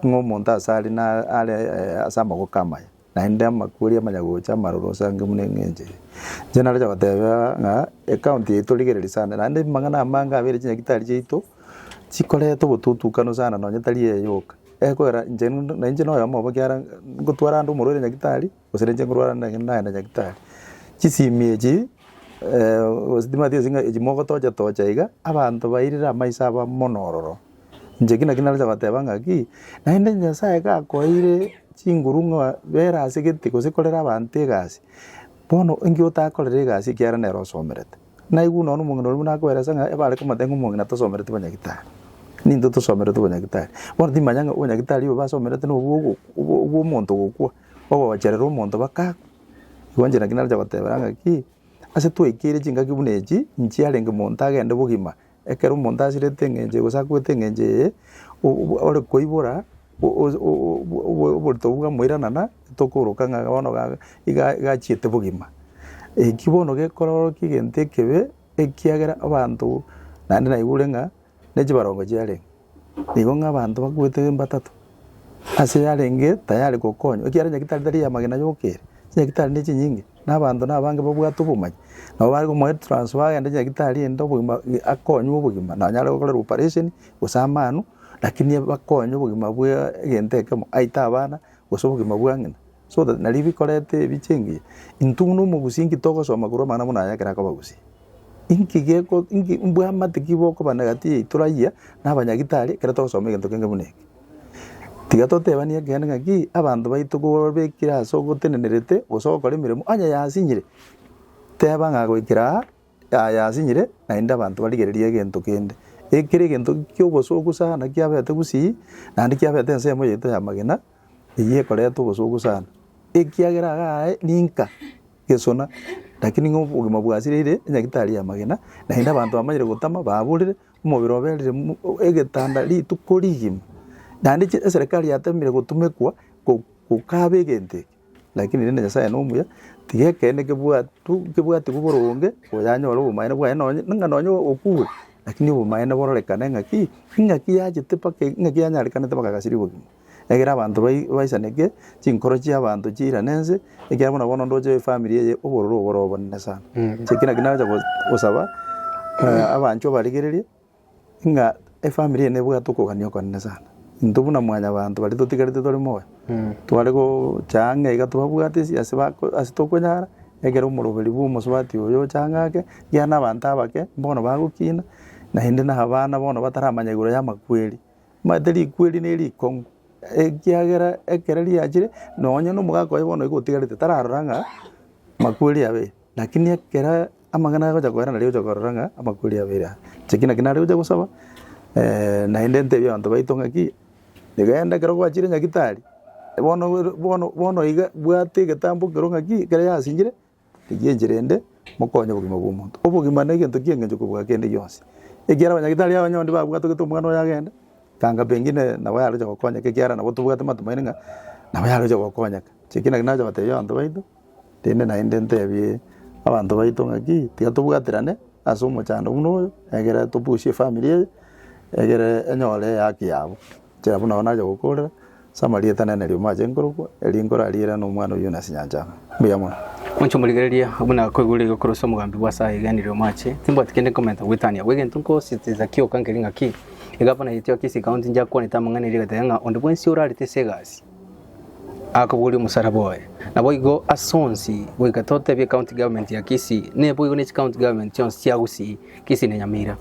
[SPEAKER 10] ng'a omonto ase are na are ase amaboko amaya, naende amakweri amanya gocha amaroro ase ange buna eng'encho eye. Inche naracha goteba ng'a ecounty yaito rigereria sana, naende amang'ana amange abeire chinyagitari chiaito, chikoreta obotutukanu sana nonye tari eye yoka. Ekogera inche na inche noyomo obo ekiagera ngotwara ande omorwaire nyagitari, gose ninche nkorwara nde nagenda nyagitari. Chisimi echi gose timanyeti gose ng'a echi mogotocha tocha iga, abanto bairire amaiso abo mono ororo. Inche ki naki naroche goteba ng'aki, naende nyasaye gakoeire chinguru ng'a bera ase gete gose korera abanto egasi, bono inki otakorera egasi ekiagera nere osomerete. Naigwe nonya omong'ina oria buna akoeresa ng'a ebare komotebia ng'a omong'ina tosomereti bonyagitari, nintwe tosomereti obonyagitari. Bono timanya ng'a obonyagitari obo basomerete na obwo ogo obwo obwo omonto ogokwa, ogocherera omonto baka akwe. Igo inche naki naroche gotebera ng'aki, ase twaikeire chingaki buna echi, nchiarenge monto agende bogima, ekero omonto asirete eng'encho eye gose akwete eng'encho eye, o- ore koibora o- o- o- oborito obwo bwamoiranana, tokoroka ng'a bono iga iga iga achiete bogima. Eki bono gekororokia egento ekebe, ekiagera abanto naende naigure ng'a ne chibarongo chiarenge, nigo ng'a abanto bakwete mbatato, ase yarenge tayari gokonywa, ekiagera nyagetari tari ya amagena yoka ere. Chinyagitari ne chinyinge, na abanto na abange babwate obomanyi, nabo bare komoa etransfer agende nyagitari ende obogima akonywe obogima, nonye are gokorerwa operation, gose amanwe, lakini bakonywe obogima bwa egento ekemo, aite abana, gose obogima bwa ng'ina. So that nari bikoreta ebicha engiya. Intwe buna omogusii inki togosoma korwa amang'ana buna aya ekero akoba gusii? Inki geko inki mbwamate ki bokobana gati yaito raia na abanyagitari ekero togosoma egento kenge buna eke? Tiga totebanie ekeene ng'aki abanto baito kobabekire ase ogotenenerete gose ogokora emeremo onye yasinyire, teba ng'a goikera aa yaya yasinyire naende abanto barigererie egento kende. Ekere egento kia obosoku sana kiabete gusii naende kiabete ensemo yaito ya magena. Eyio ekoreta obosooku sana, ekiagera iga aye ninka gesona, lakini ng'a obogima bwasireire enyagitari y'amagena, naende abanto bamanyire gotama baborire, omobere oberire mo egetanda rituko rigima. Naende chi eserekari yatemire gotumekwa go gokaba egento eke, lakini rende nyasaye na omuya, tiga ekeene kebwatu kebwatigwe boronge, oyanyore obomaene bwaye nonye ng'a nonye okure, lakini obomaene bororekane ng'aki, ng'aki yachete mpaka ng'aki yanyarekanete mpaka agasiria obogima. Ekero abanto baisaneke, chinkoro chi'abanto chiirane ense, ekiagera buna bono ndoche efamiri eye obororo oboro obonene sana. Inche eki naki nagocha gosaba abanchwa barigererie, ng'a efamiri eye nebwate okogania okonene sana. Intwe buna mwanyabanto baria totigarete tore moyo, tware gocha ang'e iga tobabwate ase ase bako ase tokonyara, ekero omoroberi bwa omosubati oyo ocha ang'e ake, ekiagera na abanto abake mbono bagokina, naende na abana bono bataramanya igoro ya amakweri. Omanyete rikweri ne rikong'u, ekiagera ekero riachire, nonye na omogaka oye bono iga otigarete tararora ng'a makweri abeire, lakini ekero amang'ana agocha koera naria ogocha korora ng'a amakweri abeire aya. Inche ki naki nare gocha gosaba, naende ntebie abanto baito ng'aki, genda ekero gwachire nyagitari, bono bono bono iga bwate egetambo kero ng'aki, ekero yasinchire. Rigia enchera ende mokonye obogima bw'omonto. Obogima negento ki'engencho kobua kende gionsi. Ekiagera abanyagitari abanyonde babwatogete omwana oye agende, kanga pengine nabo yaroche gokonyeka ekiagera nabo tobwate matumaini ng'a nabo yaroche gokonyeka. Inche eki naki nacha gotebia abanto baito, rende naende ntebie abanto baito ng'aki, tiga tobwaterane ase omochando buna oyo, egere topushie efamiri eye, egere enyore ehaki yabo. Inche abwo nabo nacha gokorera, ase amarieta nene riuma ache nkorokwa, erio nkorariere nomwana oyio Yonasi Nyanchama. Mbuya mono.
[SPEAKER 4] Mwanche omorigereria buna koigure iga korwa ase omogambi bwa ase ayegenire omoache, timbwati kende nkomenta goetania abwo. Egento nkosisitiza kioka nkeri ng'aki, egavana yaito ya Kisii County inche akwanete amang'ana erio agateba ng'a onde bwensi orarete ase egasi akobogoria omosaraba oye. Naboigo ase onsi goika totebie ecounty government ya Kisii, neboigo ne chicounty government chionsi chia Gusii, Kisii na Nyamira,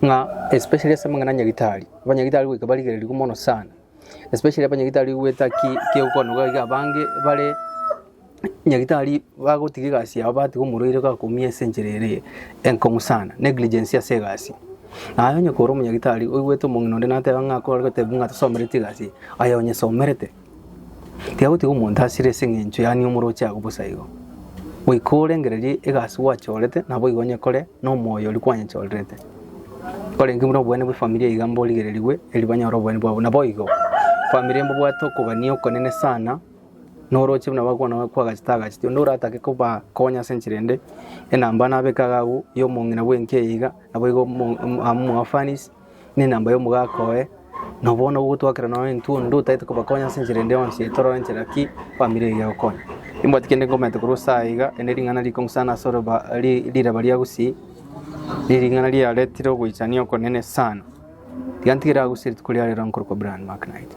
[SPEAKER 4] ng'a especially ase amang'ana a Nyagitari, Abanyagitari goika barigererigwe mono sana, especially abanyagitari goeta ki kegokwanwa iga abange bare nyagitari bagotiga egasi yabo batiga omorwaire gakoumia ase enchera ere enkong'u sana, negligence ase egasi. Naye onye kore omonyagitari oigwete omong'ina onde nateba ng'a akore gotebia ng'a tosomereti egasi eye, aye onyesomerete. Tiga gotiga omonto asire ase eng'encho yaani omoroche agwo bosa igo. Goika orengererie egasi gwachorete naboigo onyekore na omoyo oria kwanyechorerete. Korenge buna oboene bwe familia iga mborigererigwe erio banyore oboene bwabo. Naboigo familia mbobwate okogania okonene sana noroche buna bakwana kwagachete agachete onde oratake kobakonya ase enchera ende enamba nabeke iga agwo ya omong'ina bwenka eye iga naboigo omo omwao Fanis. Nenamba y'omogaka oye, na bono ogotwakera nonya intwe onde otagete kobakonya ase enchera ende yonsi torore nchera ki famiri eye egokonya. Nimbwate kende nkomenta korwa ase aya iga, ere ring'ana rikong'u sana ase oroba ri riraba ria gusii, ring'ana riaretire ogoichania okonene sana. Tiga ntigere aguse rituko ria rero nkorokwa Brian Mark Knight.